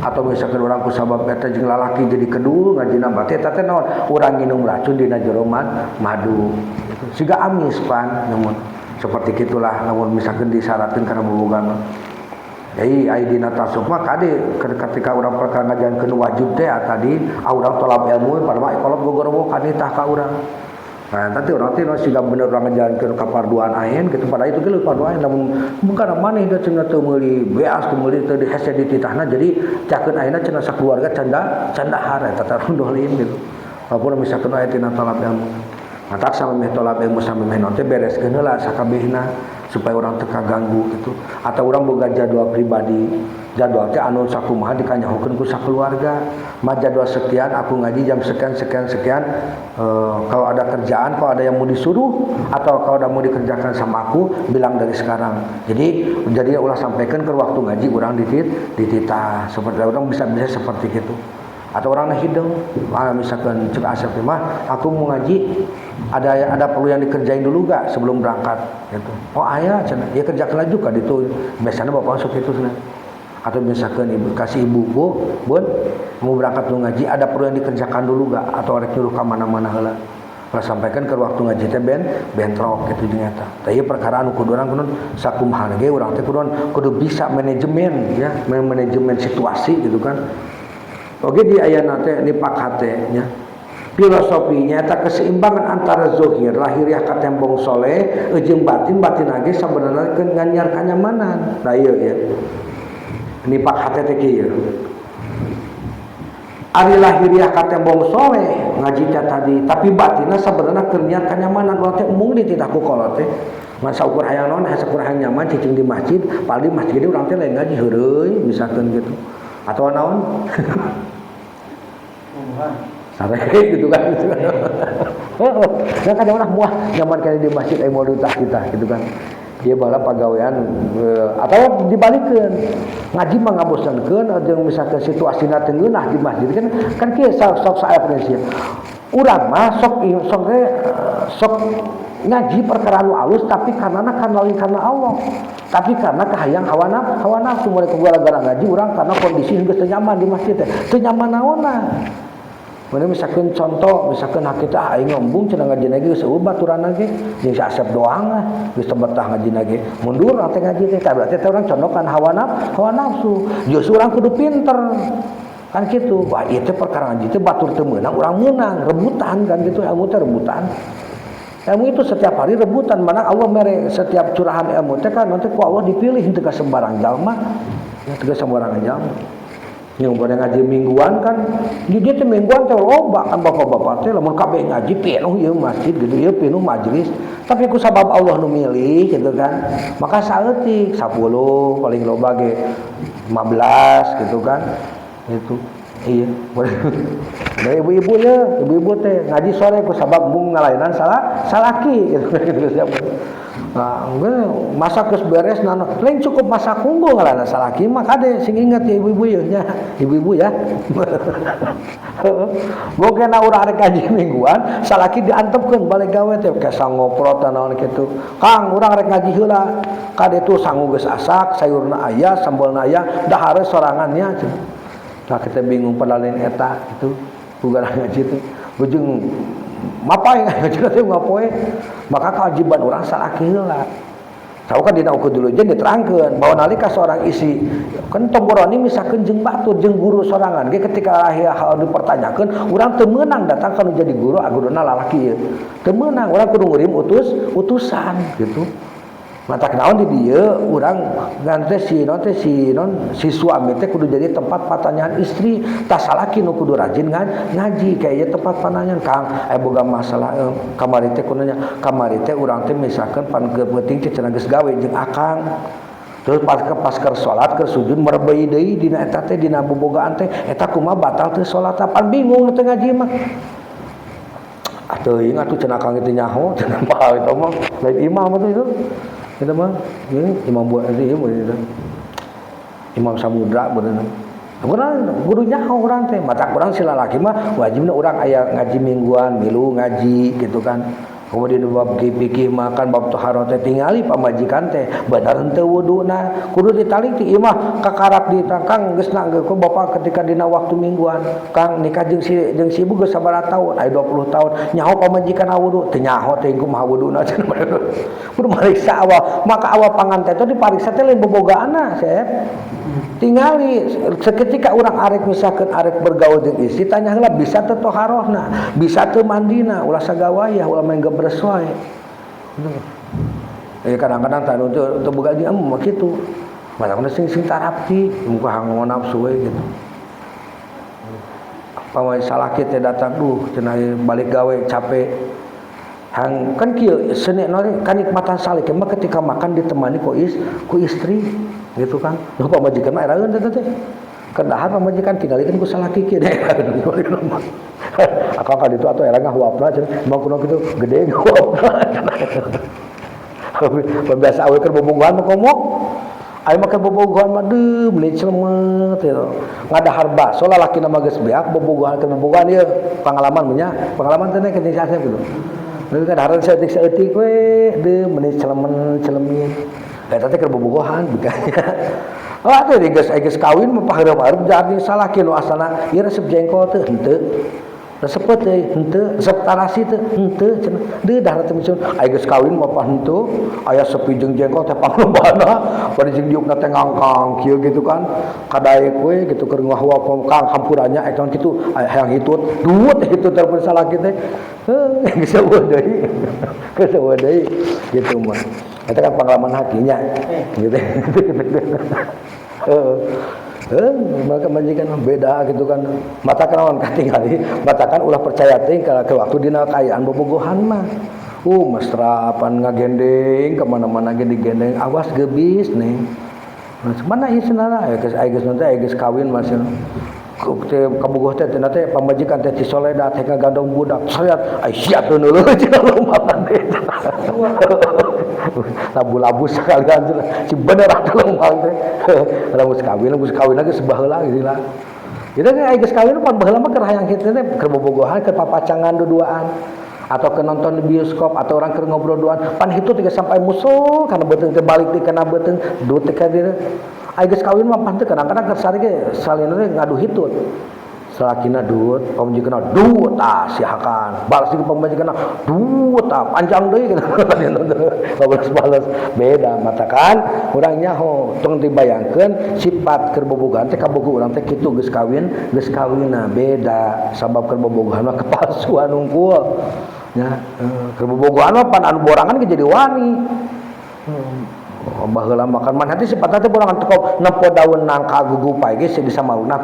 S1: Atau misalkan urang ku sabab eta jeung lalaki jadi kedul ngajina, berarti eta teh naon? Urang nginum racun dina jero madu. Gitu. Siga amis pan, namun seperti gitulah, namun misalkan disyaratkan karena bobogohan. Jadi ai dina tasawuf mah kade ketika urang perkara ngajarankeun wajib teh tadi, urang tolab ilmu pada mah kolot gogorowokan tah ka urang. Nah, nanti urang teh siga bener urang ngajarankeun kaparduan ain gitu, pada itu ge fardu ain, namun bukan maneh da cenah teu meuli beas, teu meuli, teu dihese dititahna, jadi cakeun ayeuna cenah sakeluarga canda candahar, eta teh dolim gitu. Walaupun misalkan aya tina tolab ilmu. Matak samemeh tolab ilmu, samemeh naon teh, bereskeun heula sakabehna supaya orang teu kaganggu gitu. Atau orang boga jadwal pribadi, jadwal teh anu sakumaha dikanyahokeun ku sakeluarga. Mah jadwal sekian aku ngaji jam sekian sekian sekian, kalau ada kerjaan, kalau ada yang mau disuruh atau kalau ada mau dikerjakan sama aku, bilang dari sekarang. Jadi ulah sampaikan ke waktu ngaji urang dititah seperti orang bisa bisa seperti itu. Atau orang hidung, ah, misalkan cek Asep mah, aku mau ngaji, ada perlu yang dikerjain dulu gak sebelum berangkat gitu. Oh, ayah cenah ya, kerjakan lagi juga itu. Biasanya bapak masuk itu cenah. Atau misalkan ibu kasih ibuku, "Bun, mau berangkat, mau ngaji, ada perlu yang dikerjakan dulu gak?" Atau rek nyuruh ke mana-mana heula. Lah, sampaikan ke waktu ngaji teh ben bentrok gitu jeung eta. Tah, ieu perkara anu kudu urang kudu sakumaha ge urang teh kudu kudu bisa manajemen ya, manajemen situasi gitu kan. Oke, di ayana teh nipak hate nya. Filosofinya eta keseimbangan antara zohir lahiriah katembong soleh jeung batin, batin ge sabenerna keun nganyar kanyamanan. Nah, ieu ya. Nipak hate teh kieu. Ari lahiriah katembong soleh ngaji teh tadi, tapi batinna sabenerna keur niat kanyamanan. Urang teh embung dititah ku kolot teh. Ngan saukur hayang naon, saukur hayang nyaman cicing di masjid, paling di masjid urang teh lain ngaji, heureuy misalkan gitu. Atau naon? Sare gitu kan. Nah, kadang orang muah nyaman kali di masjid, mau ditah kita gitu kan. Dia bala pagawean atau dibalikeun. Ngaji mah ngabosankeun jeung misalkan situasina teu ngeunah di masjid kan kan kieu, sok sok saya prinsip. Urang mah sok sok sok ngaji perkara anu alus, tapi karena lain karena Allah, tapi karena kahayang hawa nafsu. Mulai gara-gara ngaji urang karena kondisi geus teu nyaman di masjid teh, teu nyaman naonna. Mana misalkan contoh, misalkan hak kita, ah, aing ngembung cenah ngaji lagi geus eueuh baturan ge jeung si Asep doang lah, geus teu betah ngaji lagi, mundur teh ngaji teh. Berarti teh urang condokan hawa nafsu. Justru urang kudu pinter kan gitu. Wah, ieu teh perkara ngaji teh batur teu meunang, urang meunang rebutan kan gitu. Ilmu teh rebutan, ilmu itu setiap hari rebutan. Mana Allah mere setiap curahan ilmu teh kan nanti ku Allah dipilih, teu sembarang jalma ya, teu sembarang jalma. Yang boleh ngaji mingguan kan di dia teh mingguan teh loba kan, bapak-bapak teh lamun kabeh ngaji penuh ieu masjid gitu, ieu penuh majelis. Tapi ku sabab Allah nu milih gitu kan, maka saeutik 10, paling loba ge 15 gitu kan. Itu Iya. Nah, ibu-ibu ya, ibu-ibu teh ngaji sore ku sabab embung ngalainan salah salaki gitu. Nah, enggak masak geus beres nano. Lain cukup masak unggul ngalainan salaki mah kade sing inget ya ibu-ibu ya nya, ibu-ibu ya. Bokena urang arek ngaji mingguan, salaki diantepkeun balik gawe teh kesa ngoprot naon kitu. Kang, urang rek ngaji heula. Kade tuh sangu geus asak, sayurna aya, sambalna aya, dahar sorangannya cenah. Nah, kita bingung padalin eta gitu. Bukan ngaji teh. Ujung mapai ngaji teh ngapoe. Maka kewajiban urang salaki heula. Tahu kan dina ukur dulu jeung diterangkeun bahwa nalika seorang isi kan tomboroni misalkan jeung batur jeung guru sorangan ge ketika aya hal dipertanyakeun urang teu meunang datang kana jadi guru guruna lalaki ieu. Teu meunang urang kudu ngirim utusan gitu. Matak naon di dieu urang ngan teh si non teh si non si suami teh kudu jadi tempat pertanyaan istri, tah salaki nu kudu rajin ngaji kayaknya tempat pertanyaan Kang aya boga masalah kamari teh kudu kamari teh urang teh misalkan pan peuting teh cenah geus gawe jeung akang. Terus pas keur salat keur sujud merebei deui dina eta teh dina bobogaan teh eta kumaha batal teh salat pan bingung teh ngaji mah. Atuh ingat tuh cenah Kang itu nyaho cenah apa itu mah lain imam atuh itu. Itu mah ini imam buat itu itu. Imam Samudra bener. Urang guru nyaho urang teh mata urang si lalaki mah wajibna urang aya ngaji mingguan milu ngaji gitu kan. Kemudian bab fikih makan bab taharah teh tingali pamajikan teh bener henteu wuduna kudu ditalik ti imah kakarak di Kang geus na ku bapak ketika dina waktu mingguan Kang nikah jeung si ibu geus sabaraha tahun aya 20 tahun nyaho pamajikan wudu teu nyaho teh kumaha wuduna cenah kudu mariksa awal maka awal panganten teh dipariksa teh lain bobogaanna Sep tingali seketika urang arek misalkan arek bergaul jeung istri tanya heula bisa teu toharohna bisa teu mandina ulah sagawayah ulah main gebres wae. Kadang-kadang tanu teu boga jeung mah kitu matakna sing sing tarapti muka hango nafsu we gitu. Pamai salaki teh datang duh cenah balik gawe capek hang kan kieu seni kanikmatan salaki mah ketika makan ditemani ku istri gitu kan. Nu pamajikan mah eraeun teh teh. Kedahar pamajikan tingalikeun ku salaki kieu deh. Aku ka ditu atuh era ngahuapna cenah emang kunaon kitu gede ngahuapna. Biasa awe keur bobogohan mah komo. Aya mah keur bobogohan mah deum meuni celemet gitu. Ngadahar baso lalakina mah geus beak bobogohan keur bobogohan ieu pengalaman mah nya. Pengalaman teh ke Asep gitu. Nepi ka dahareun saeutik-saeutik we deum meuni celemen-celemin. Eta teh keur bobogohan bikanya. Oh atuh geus kawin mah pahareup-hareup jadi salaki nu asalna ieu resep jengkol teh henteu. Resep teh henteu, resep tarasi teh henteu cenah. Deui dahar teh miceun aya geus kawin mah henteu, aya sepi jeung jengkol teh panglobana, bari jeung diukna teh ngangkang kieu gitu kan. Kadaek we gitu keur ngahuap kang hampurannya eta kitu hayang hitut, duut hitut telepon salaki teh. Heuh geus eueuh deui. Geus eueuh deui gitu mah. Eta kan pengalaman hakinya gitu. Heeh. Maka majikan beda gitu kan. Mata naon katingali, mata kan ulah percaya teh kalau ke waktu dina kaayaan bobogohan mah. Mesra pan ngagendeng kemana-mana ge digendeng, awas gebis nih. Nah, mana ieu cenah aya geus aya geus teh aya geus kawin masih teh kabogoh teh cenah teh pamajikan teh cisoleda teh ngagandong budak sayat ai sia teu neuleuh cenah lompatan teh. Labu-labu sekalian cenah si bener atuh lempang teh. Lamun geus kawin geus baheula gitu lah. Jadi aya geus kawin pan baheula mah keur hayang kitu teh keur bobogohan keur papacangan duduaan atau ke nonton di bioskop atau orang keur ngobrol duaan pan hitu tiga sampai musuh karena beuteung teh balik teh kana beuteung duit teh ka dieu. Aya geus kawin mah pan teh kadang-kadang keur sare ge salina teh ngadu hitut. Salakina duit, pamajikanna duit ah siakan. Balas deui pamajikanna duit ah panjang deui gitu. Balas-balas beda matakan urang nyaho tong dibayangkeun sifat keur bobogohan teh kabogoh urang teh kitu geus kawin, geus kawinna beda sabab keur bobogohan mah kepalsuan unggul. Nya keur bobogohan mah pan anu borangan ge jadi wani. Oh, baheula makan man hati sifatna teh borangan teh nempo daun nangka gugupai ge bisa mauna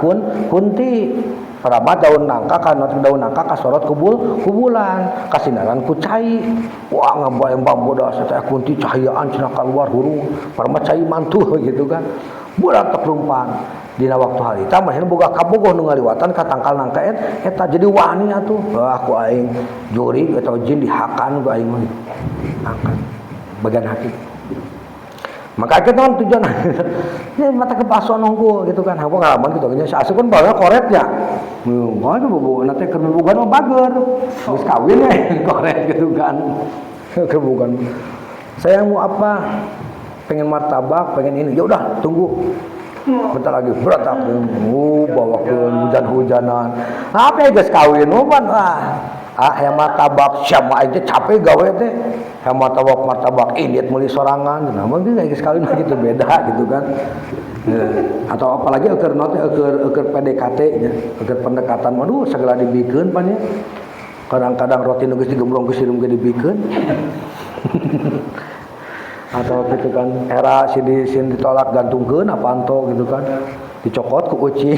S1: kunti. Parama daun nangka kana daun nangka kasorot kubul kubulan kasinaran ku cai. Wah ngabayang bodas teh kunti cahayaan cenah keluar hurung. Parama cai mantuh gitu kan. Bulat teklumpan. Dina waktu harita mah boga kabogoh nu ngaliwatan ka tangkal nangka eta jadi wani atuh. Wah ku aing jurig atau jin dihakan ku aing mah. Angkat bagian hati. Maka kita kan tujuan ini mata kepasuan nunggu gitu kan, aku pengalaman gitu nya asup kan bawa koretnya. Wah itu bobo nanti kerbugan mah bager. Geus kawin we koret gitu kan. Kerbugan. Saya mau apa? Pengen martabak, pengen ini. Ya udah, tunggu. Bentar lagi berat bawa ke hujan-hujanan. Apa ya geus kawin pan ah yang martabak siapa aja capek gawe teh. Yang martabak martabak ini meuli sorangan. Nah, mungkin geus kawin gitu beda gitu kan. Atau apalagi eueur naon teh eueur eueur PDKT nya, eueur pendekatan waduh segala dibikeun pan nya. Kadang-kadang roti nu geus digemblong geus sirum ge dibikeun. Atau gitu kan era si di sin ditolak gantungkeun apa gitu kan dicokot ku ucing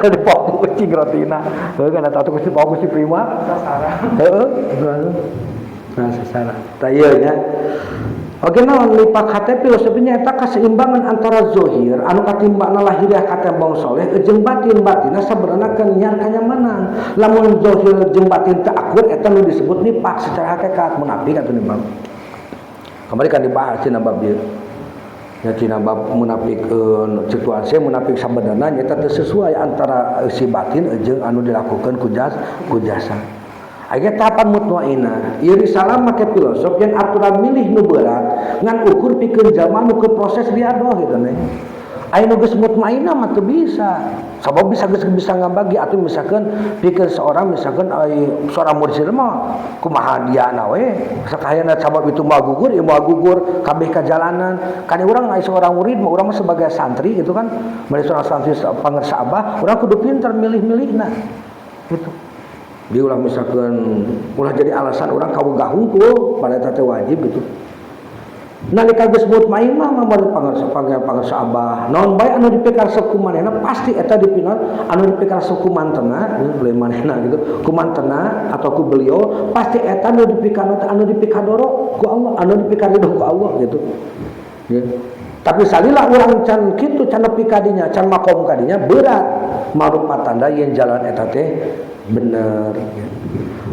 S1: dipok ku ucing rotina heuh kan atau ku si ku si prima heuh nah sasaran tah ieu nya. Oke naon nifak hate filosofinya eta keseimbangan antara zohir anu katimbana lahiriah katembong soleh jeung batin batinna sabenerna kenyar kanyamanan. Lamun zohir jeung batin teu akur eta nu disebut nifak secara hakikat munafik atuh nifak. Kemarin kan dibahas cenah bab ieu. Ya cenah bab munafik situasi munafik sabenerna nyata teu sesuai antara si batin jeung anu dilakukan ku jas ku jasa. Aya tahapan mutmainah. Ieu risalah make filosof yang aturan milih nu berat ngan ukur pikeun jalma nu keur proses riadoh gitu nih. Aya nu geus mutmainah mah teu bisa. Sabab bisa geus bisa ngabagi atuh misalkan pikeun seorang misalkan ai seorang mursyid mah kumaha diana we sakahayana sabab itu moal gugur ieu moal gugur kabeh ka jalanan. Kan urang ai seorang murid mah urang mah sebagai santri gitu kan. Mun seorang santri pangersa abah urang kudu pinter milih-milihna gitu. Dia ulah misalkan ulah jadi alasan orang kawegah hungkul pada eta teh wajib gitu. Nalika geus mutmainah mah bari pangersa pangersa abah. Naon bae anu dipikaresep ku manehna pasti eta dipina anu dipikaresep ku mantena lain manehna gitu. Ku mantena atau ku beliau pasti eta anu dipikano anu dipikadoro ku Allah, anu dipikarido ku Allah gitu. Ya. Tapi salila urang can kitu can nepi ka dinya, can makom ka dinya berat marupa tanda yen jalan eta teh bener.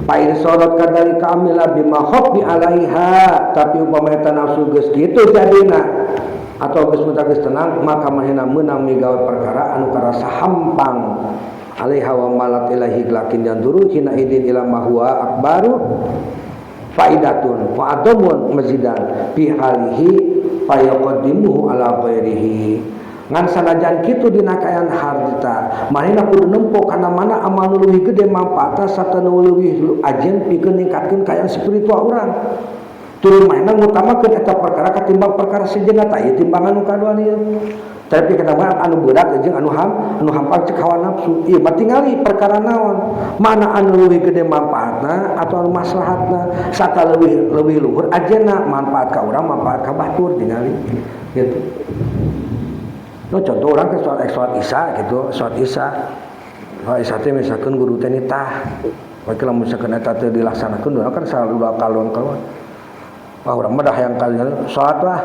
S1: Fa in sorot kadzalika amila bima khobbi alaiha, tapi upama eta nafsu geus kitu jadina atau geus muta geus tenang maka manehna meunang migawe perkara anu karasa hampang alaiha wa malat ilahi lakin yanduru hina idin ila ma huwa akbaru faidatun wa adamun mazidan fi halihi fayaqaddimuhu ala ghairihi. Ngan sanajan kitu dina kaayaan harta manehna kudu nempo kana mana amal nu leuwih gede manfaatna sarta nu leuwih ajen pikeun ningkatkeun kaayaan spiritual urang. Tuluy manehna ngutamakeun eta perkara katimbang perkara sejenna tah ieu timbangan nu kadua ieu. Tapi kana mah anu berat jeung anu ham anu hampang cek hawa nafsu. Ieu mah tingali perkara naon? Mana anu leuwih gede manfaatna atau anu maslahatna sarta leuwih leuwih luhur ajenna manfaat ka urang manfaat ka batur tingali gitu. No, contoh orang ke sholat, sholat isya gitu, sholat isya. Sholat isya teh misalkan guru teh nitah. Wakil lamun misalkan eta teh dilaksanakeun urang kan selalu kalon kalon. Wah urang mah dah hayang kali sholat lah.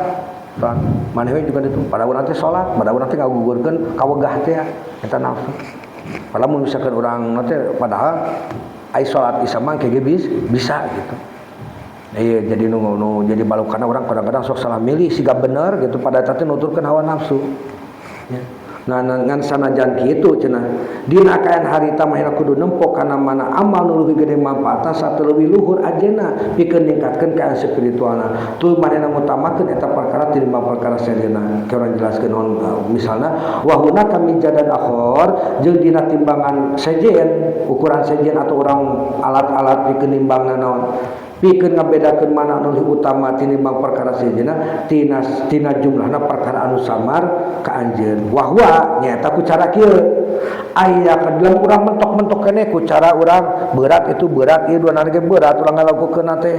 S1: Sholat. Maneh we juga ditu. Pada urang teh sholat, pada urang teh ngagugurkeun kawegah teh eta nafsu. Padahal mun misalkan urang teh padahal ai sholat isya mah ge bisa gitu. Iya jadi nu, nu jadi balukana urang kadang-kadang sok salah milih siga bener gitu pada eta teh nuturkeun hawa nafsu. Ya. Nah, ngan sanajan kitu cenah dina kaayaan harita mah kudu nempo kana mana amal nu leuwih gede manfaatna sarta leuwih luhur ajena pikeun ningkatkeun kaayaan spiritualna. Tuluy manehna ngutamakeun eta perkara tinimbang perkara sejenna. Ke urang jelaskeun naon misalna wa hunaka min jadan akhor jeung dina timbangan sejen ukuran sejen atau urang alat-alat pikeun nimbangna naon pikeun ngabedakeun mana anu leuwih utama tinimbang perkara sejenna tina tina jumlahna perkara anu samar ka anjeun. Wahwa nyaeta ku cara kieu aya ka dalam urang mentok-mentok keneh ku cara urang berat itu berat ieu dua ge berat urang ngalakukeun teh.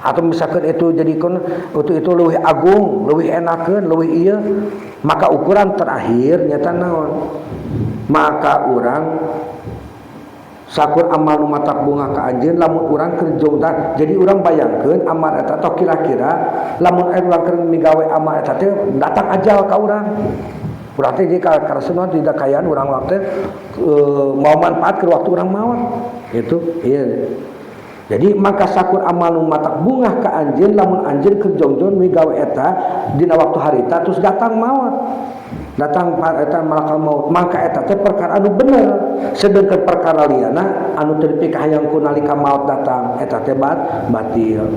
S1: Atau misalkan itu jadikeun itu leuwih agung, leuwih enakeun, leuwih ieu, maka ukuran terakhir nyata naon? Maka urang sakur amal nu matak bunga ka anjeun lamun urang keur jongtan. Jadi urang bayangkeun amal eta atau kira-kira lamun urang keur migawe amal eta teh datang ajal ka urang. Urang teh jika karasuna tidak kayaan urang waktu mau manfaat ke waktu urang maot gitu. Iya. Jadi maka sakur amal nu matak bunga ka anjeun lamun anjeun keur jongjon migawe eta dina waktu harita terus datang maot. Datang eta malakal maut, maka eta teh perkara anu bener. Sedengkeun perkara liana anu teu dipikahayang ku nalika maut datang eta teh batil.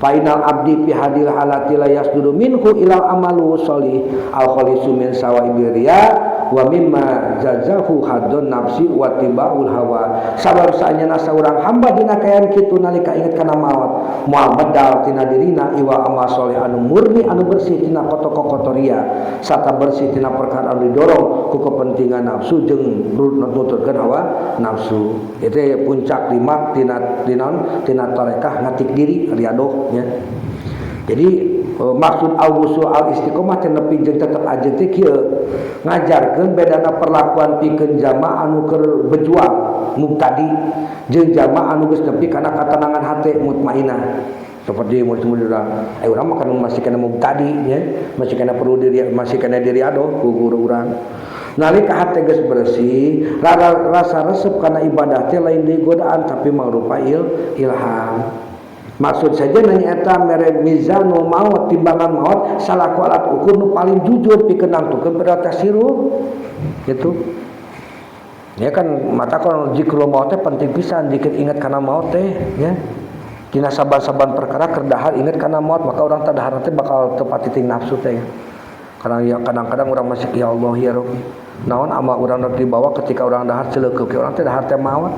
S1: Fa inal abdi fi hadil halati la yasdudu minhu ilal amalu sholih al khalisu min sawaibi riya wa mimma jazahu haddun nafsi wa tibaul hawa. Sabab saanyana saurang hamba dina kaayaan kitu nalika inget kana maut moal medal tina dirina iwa amal soleh anu murni anu bersih tina kotor-kotor ria sarta bersih tina perkara anu didorong ku kepentingan nafsu jeung nuturkeun hawa nafsu. Itu puncak lima tina tina tina tarekah ngatik diri riadoh nya. Jadi maksud al-wusul al-istiqomah teh nepi jeung tetep ajeun teh kieu ngajarkeun bedana perlakuan pikeun jamaah anu keur berjuang mubtadi jeung jamaah anu geus nepi kana katenangan hate mutmainah. Seperti murid-murid urang, urang mah kan masih kena mubtadi nya, masih kena perlu diri, masih kena diri adoh ku guru urang. Nalika hate geus bersih, rasa resep kana ibadah teh lain deui godaan tapi mangrupa ilham. Maksud saja nanya eta mere mizanul maut timbangan maut salaku alat ukur nu paling jujur pikeun nangtukeun prioritas hirup gitu. Ya kan mata kalau zikrul maut teh penting pisan, zikir ingat kana maut teh ya. Dina saban-saban perkara keur dahar ingat kana maut maka urang teh dahar teh bakal teu patiting nafsu teh. Karena ya kadang-kadang urang masih ya Allah ya Rabbi. Naon amal urang rek dibawa ketika urang dahar celeukeuh urang teh dahar teh maut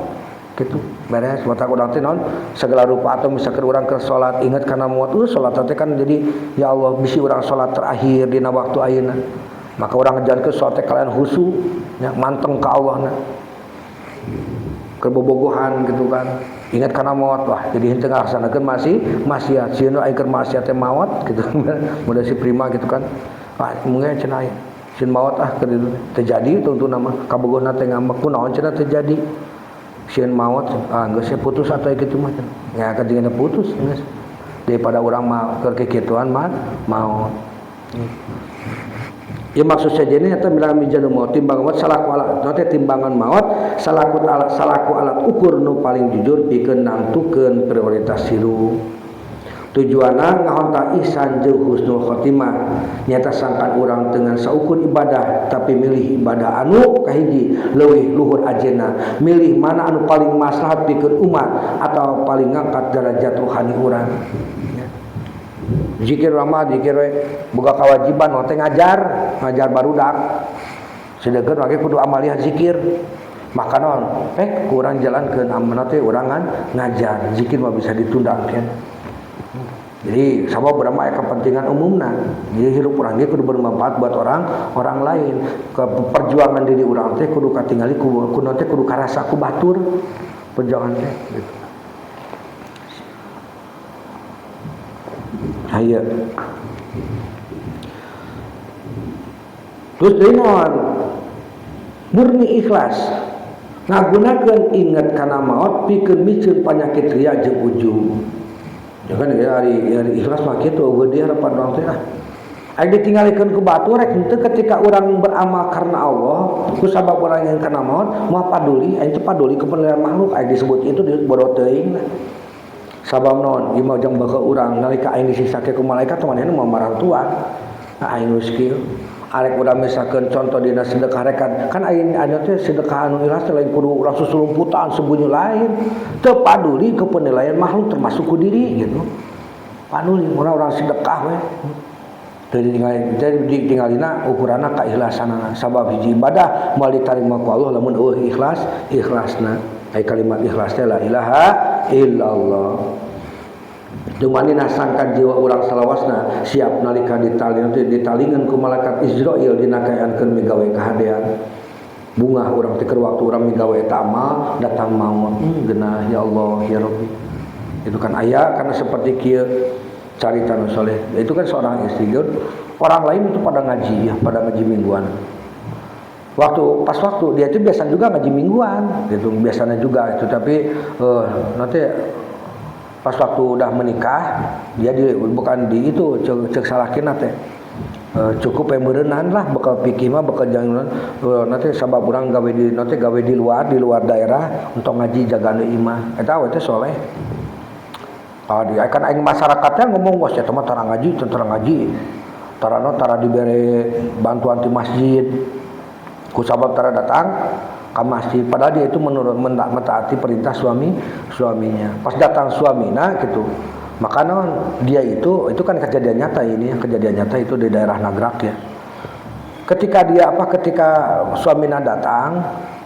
S1: gitu. Beres mata urang teh naon segala rupa atau misalkan urang keur salat ingat kana maut, salat teh kan jadi ya Allah bisi urang salat terakhir dina waktu ayeuna. Maka urang ngajalankeun salat teh kalian khusyuk nya manteng ka Allahna. Keur bobogohan gitu kan. Ingat kana maut wah jadi henteu ngalaksanakeun masih maksiat sieun aing keur maksiat teh maut gitu. Mudah si prima gitu kan. Wah mungkin cenah aya sieun maut ah keur terjadi tuntuna mah kabogohna teh ngambek kunaon cenah terjadi. Sieun maut ah geus putus atuh kitu mah nya kan jeung putus geus daripada urang mah keur kikituan mah maut. Ya maksud saja ini eta bilang mizanul maut timbangan maut salaku alat nanti timbangan maut salaku alat ukur nu paling jujur pikeun nangtukeun prioritas hirup. Tujuanna ngahonta ihsan jeung husnul khotimah nyata sangkan urang dengan saukur ibadah tapi milih ibadah anu kahiji leuwih luhur ajena milih mana anu paling maslahat pikeun umat atau paling ngangkat derajat rohani urang. Zikir mah zikir we boga kewajiban teh ngajar ngajar barudak sedengkeun we kudu amaliah zikir maka naon kurang jalankeun amanah teh urang ngajar zikir mah bisa ditunda kan. Jadi sabab urang mah kepentingan umumna jadi hirup urang ge kudu bermanfaat buat orang lain. Ke perjuangan diri urang teh kudu katingali ku teh kudu karasa ku batur perjuangan teh gitu. Hayo. Terus deui naon? Murni ikhlas. Ngagunakeun inget kana maot pikeun miceun panyakit ria jeung ujub. Ya kan ya ari ikhlas mah kitu eueuh di harapan urang teh ah. Ari ditinggalikeun ku batur rek henteu ketika urang beramal karena Allah, ku sabab urang yang kana maot moal paduli, aing teu paduli kepentingan makhluk, aing disebut itu bodoh teuing lah. Sabab naon ieu mah jang beukeut urang nalika aing disiksa ku malaikat manehna moal marantuan. Nah aing geus kieu. Arek urang misalkeun contoh dina sedekah rekan kan aing anu teh sedekah anu ikhlas teh lain kudu urang susulumputan sembunyi lain. Teu paduli ke penilaian makhluk termasuk ku diri gitu. Paduli urang sedekah we. Teu ditinggalina ukuranna kaikhlasanana. Sabab hiji ibadah moal ditarima ku Allah lamun eueuh ikhlas ikhlasna. Ai kalimat ikhlas teh la ilaha illallah. Dumanina sangkan jiwa urang salawasna siap nalika ditalingan ku malaikat Izrail dina kaayaan keur migawe kahadean. Bungah urang teh keur waktu urang migawe eta amal datang maut. Geunah ya Allah ya Rabbi. Itu kan aya karena seperti kieu carita nu soleh. Itu kan seorang istri, orang lain itu pada ngaji ya, pada ngaji mingguan. Waktu pas waktu dia itu biasa juga ngaji mingguan gitu, biasanya juga itu, tapi nanti pas waktu udah menikah dia di, bukan di itu cek salakina teh cukup pemeureunnan lah bekal pikir mah bekal jangan nanti sabab urang gawe di nanti gawe di luar daerah untuk ngaji jaga nu imah eta we teh soleh. Ah, dia kan aing masyarakatnya ngomong wah sia mah tara ngaji, tara ngaji, tara no tara dibere bantuan di masjid ku sabab tara datang ke masjid, padahal dia itu menurut mentaati perintah suaminya. Pas datang suaminya gitu, maka non dia itu kan kejadian nyata ini, kejadian nyata itu di daerah Nagrak ya. Ketika dia apa, ketika suaminya datang,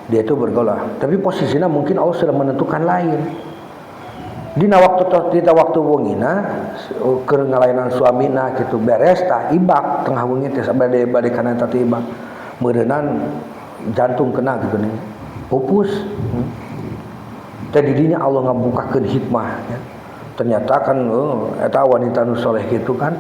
S1: dia itu bergolah, tapi posisinya mungkin Allah sudah menentukan lain. Dina waktu dina waktu wengina keur ngalayanan suamina gitu, beres tah ibak tengah wengi teh bade bade kana eta teh ibak meureunan jantung kena gitu nih, pupus. Teh didinya Allah ngabukakeun hikmah ya. Ternyata kan eta wanita nu soleh gitu kan.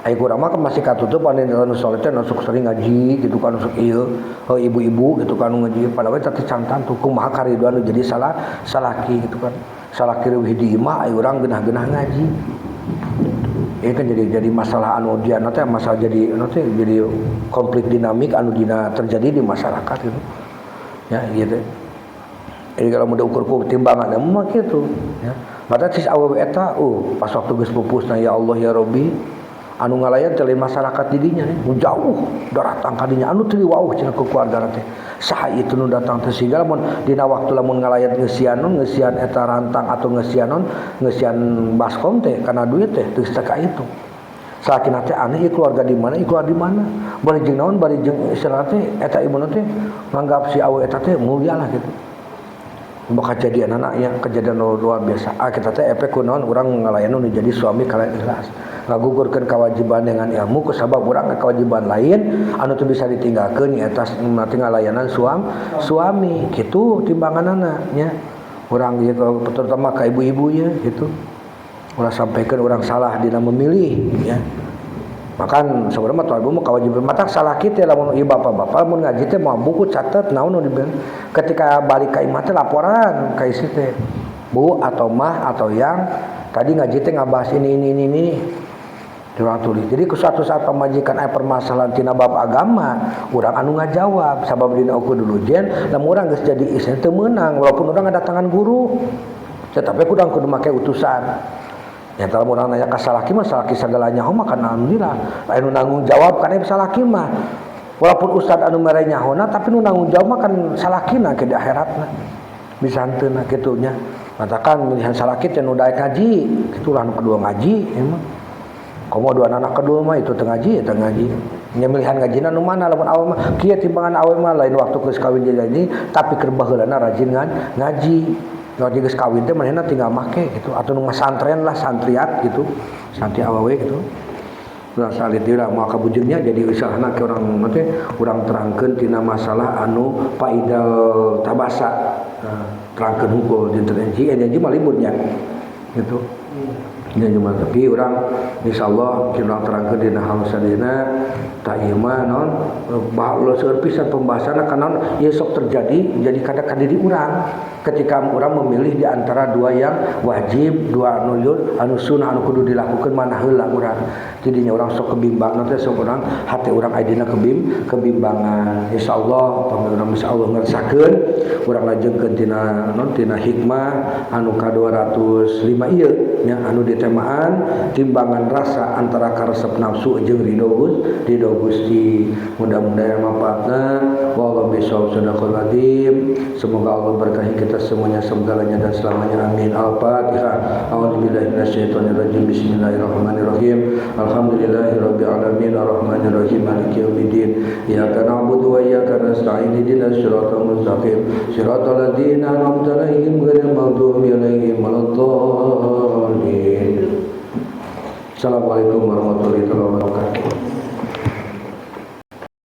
S1: Ai kurang mah kan masih katutup wanita nu soleh teh sok sering ngaji gitu kan, sok ieu oh, ibu-ibu gitu kan ngaji, padahal teh cantan tuh kumaha kariduan nu jadi salah salaki gitu kan, salaki leuwih di imah, ai urang geunah-geunah ngaji. Ini kan jadi masalah anu dia nanti masalah jadi nanti jadi konflik dinamik anu dina terjadi di masyarakat gitu ya gitu. Jadi kalau mau diukur ku timbangan mah gitu ya. Mata cis awewe eta pas waktu geus pupusna, ya Allah ya Robbi, anu ngalayan teh masyarakat didinya nih nu jauh datang ka dinya anu teu wauh cenah ke keluarga teh saha itu nu datang teh, sehingga lamun dina waktu lamun ngalayat ngeusian nun ngeusian eta rantang atau ngeusian non ngeusian baskom teh kana duit teh teu ka itu. Salakina teh aneh, ieu keluarga di mana, ieu keluarga di mana, bari jeung naon, bari jeung istilah teh eta ibu teh nganggap si awe eta teh mulia lah gitu. Bakal kejadian anaknya kejadian luar biasa. Ah, kita teh efek kunaon urang ngalayan nu jadi suami kalian ikhlas ngagugurkeun kewajiban dengan ilmu kusabab urang kewajiban lain anu teu bisa ditinggalkeun nyaeta nanti ngalayanan suami gitu. Timbanganana nya urang ieu terutama ka ibu-ibu ya gitu, ulah sampaikan urang salah dina memilih ya. Makan sebenarnya mah ibu mah kewajiban mata salah kita lamun ieu bapak-bapak mun ngaji teh mau buku catet naon nu diberi ketika balik ka imah teh laporan ka istri teh, bu atau mah atau yang tadi ngaji teh ngabahas ini ini urang tulis. Jadi ke suatu saat pamajikan aya permasalahan tina bab agama, urang anu ngajawab sabab dina ukur dulu jen lamun urang geus jadi istri teu meunang walaupun urang ngadatangan guru, tetapi kurang kudu make utusan. Ya kalau orang nanya ka salaki mah salaki segalanya mah kan alhamdulillah. Lain nu nanggung jawab kan salaki mah. Walaupun ustad anu mere nyahona tapi nu nanggung jawab mah kan salakina ke di akhiratna. Bisa henteu kitu nya. Matakan milihan salaki teh nu daek ngaji, kitulah nu kedua ngaji emang. Komo dua anak kedua mah itu teu ngaji ya teu ngaji. Nya milihan ngajina nu mana lamun awe mah kieu timbangan awe mah lain waktu geus kawin jadi tapi keur baheulana rajin ngaji. Kalau geus kawin teh manehna tinggal make gitu atau nu masantren lah santriat gitu, santri awewe gitu. Ulah salit deui moal kabujengnya jadi istilahna ke urang teh urang terangkeun tina masalah anu paidal tabasa. Nah, terangkeun hungkul dinten enji enji mah liburnya gitu. Ya cuma tapi urang insyaallah urang terangkeun dina hal sadina tak ieu mah naon lo seueur pisan pembahasanna kana naon ieu sok terjadi jadi kada ka diri urang ketika urang memilih di antara dua yang wajib, dua anu anu sunnah anu kudu dilakukan mana heula urang. Jadinya urang sok kebimbangan teh sok urang hati urang ayeuna kebimbangan. Insyaallah urang insyaallah ngersakeun urang lajengkeun tina naon tina hikmah anu ka 205 ieu nya anu ditemaan timbangan rasa antara karesep nafsu jeung ridho Gusti. Mudah-mudahan manfaatna. Wallahu bishawab, sadaqallahu azim. Semoga Allah berkahi kita semuanya segalanya dan selamanya. Amin. Al-Fatihah. A'udzubillahi minasyaitonirrajim. Bismillahirrahmanirrahim. Alhamdulillahirabbil alamin arrahmanirrahim maliki yaumiddin. Iyyaka na'budu wa iyyaka nasta'in ihdinas siratal mustaqim. Siratal ladzina an'amta 'alaihim ghairil maghdubi 'alaihim waladdallin. Assalamualaikum warahmatullahi wabarakatuh.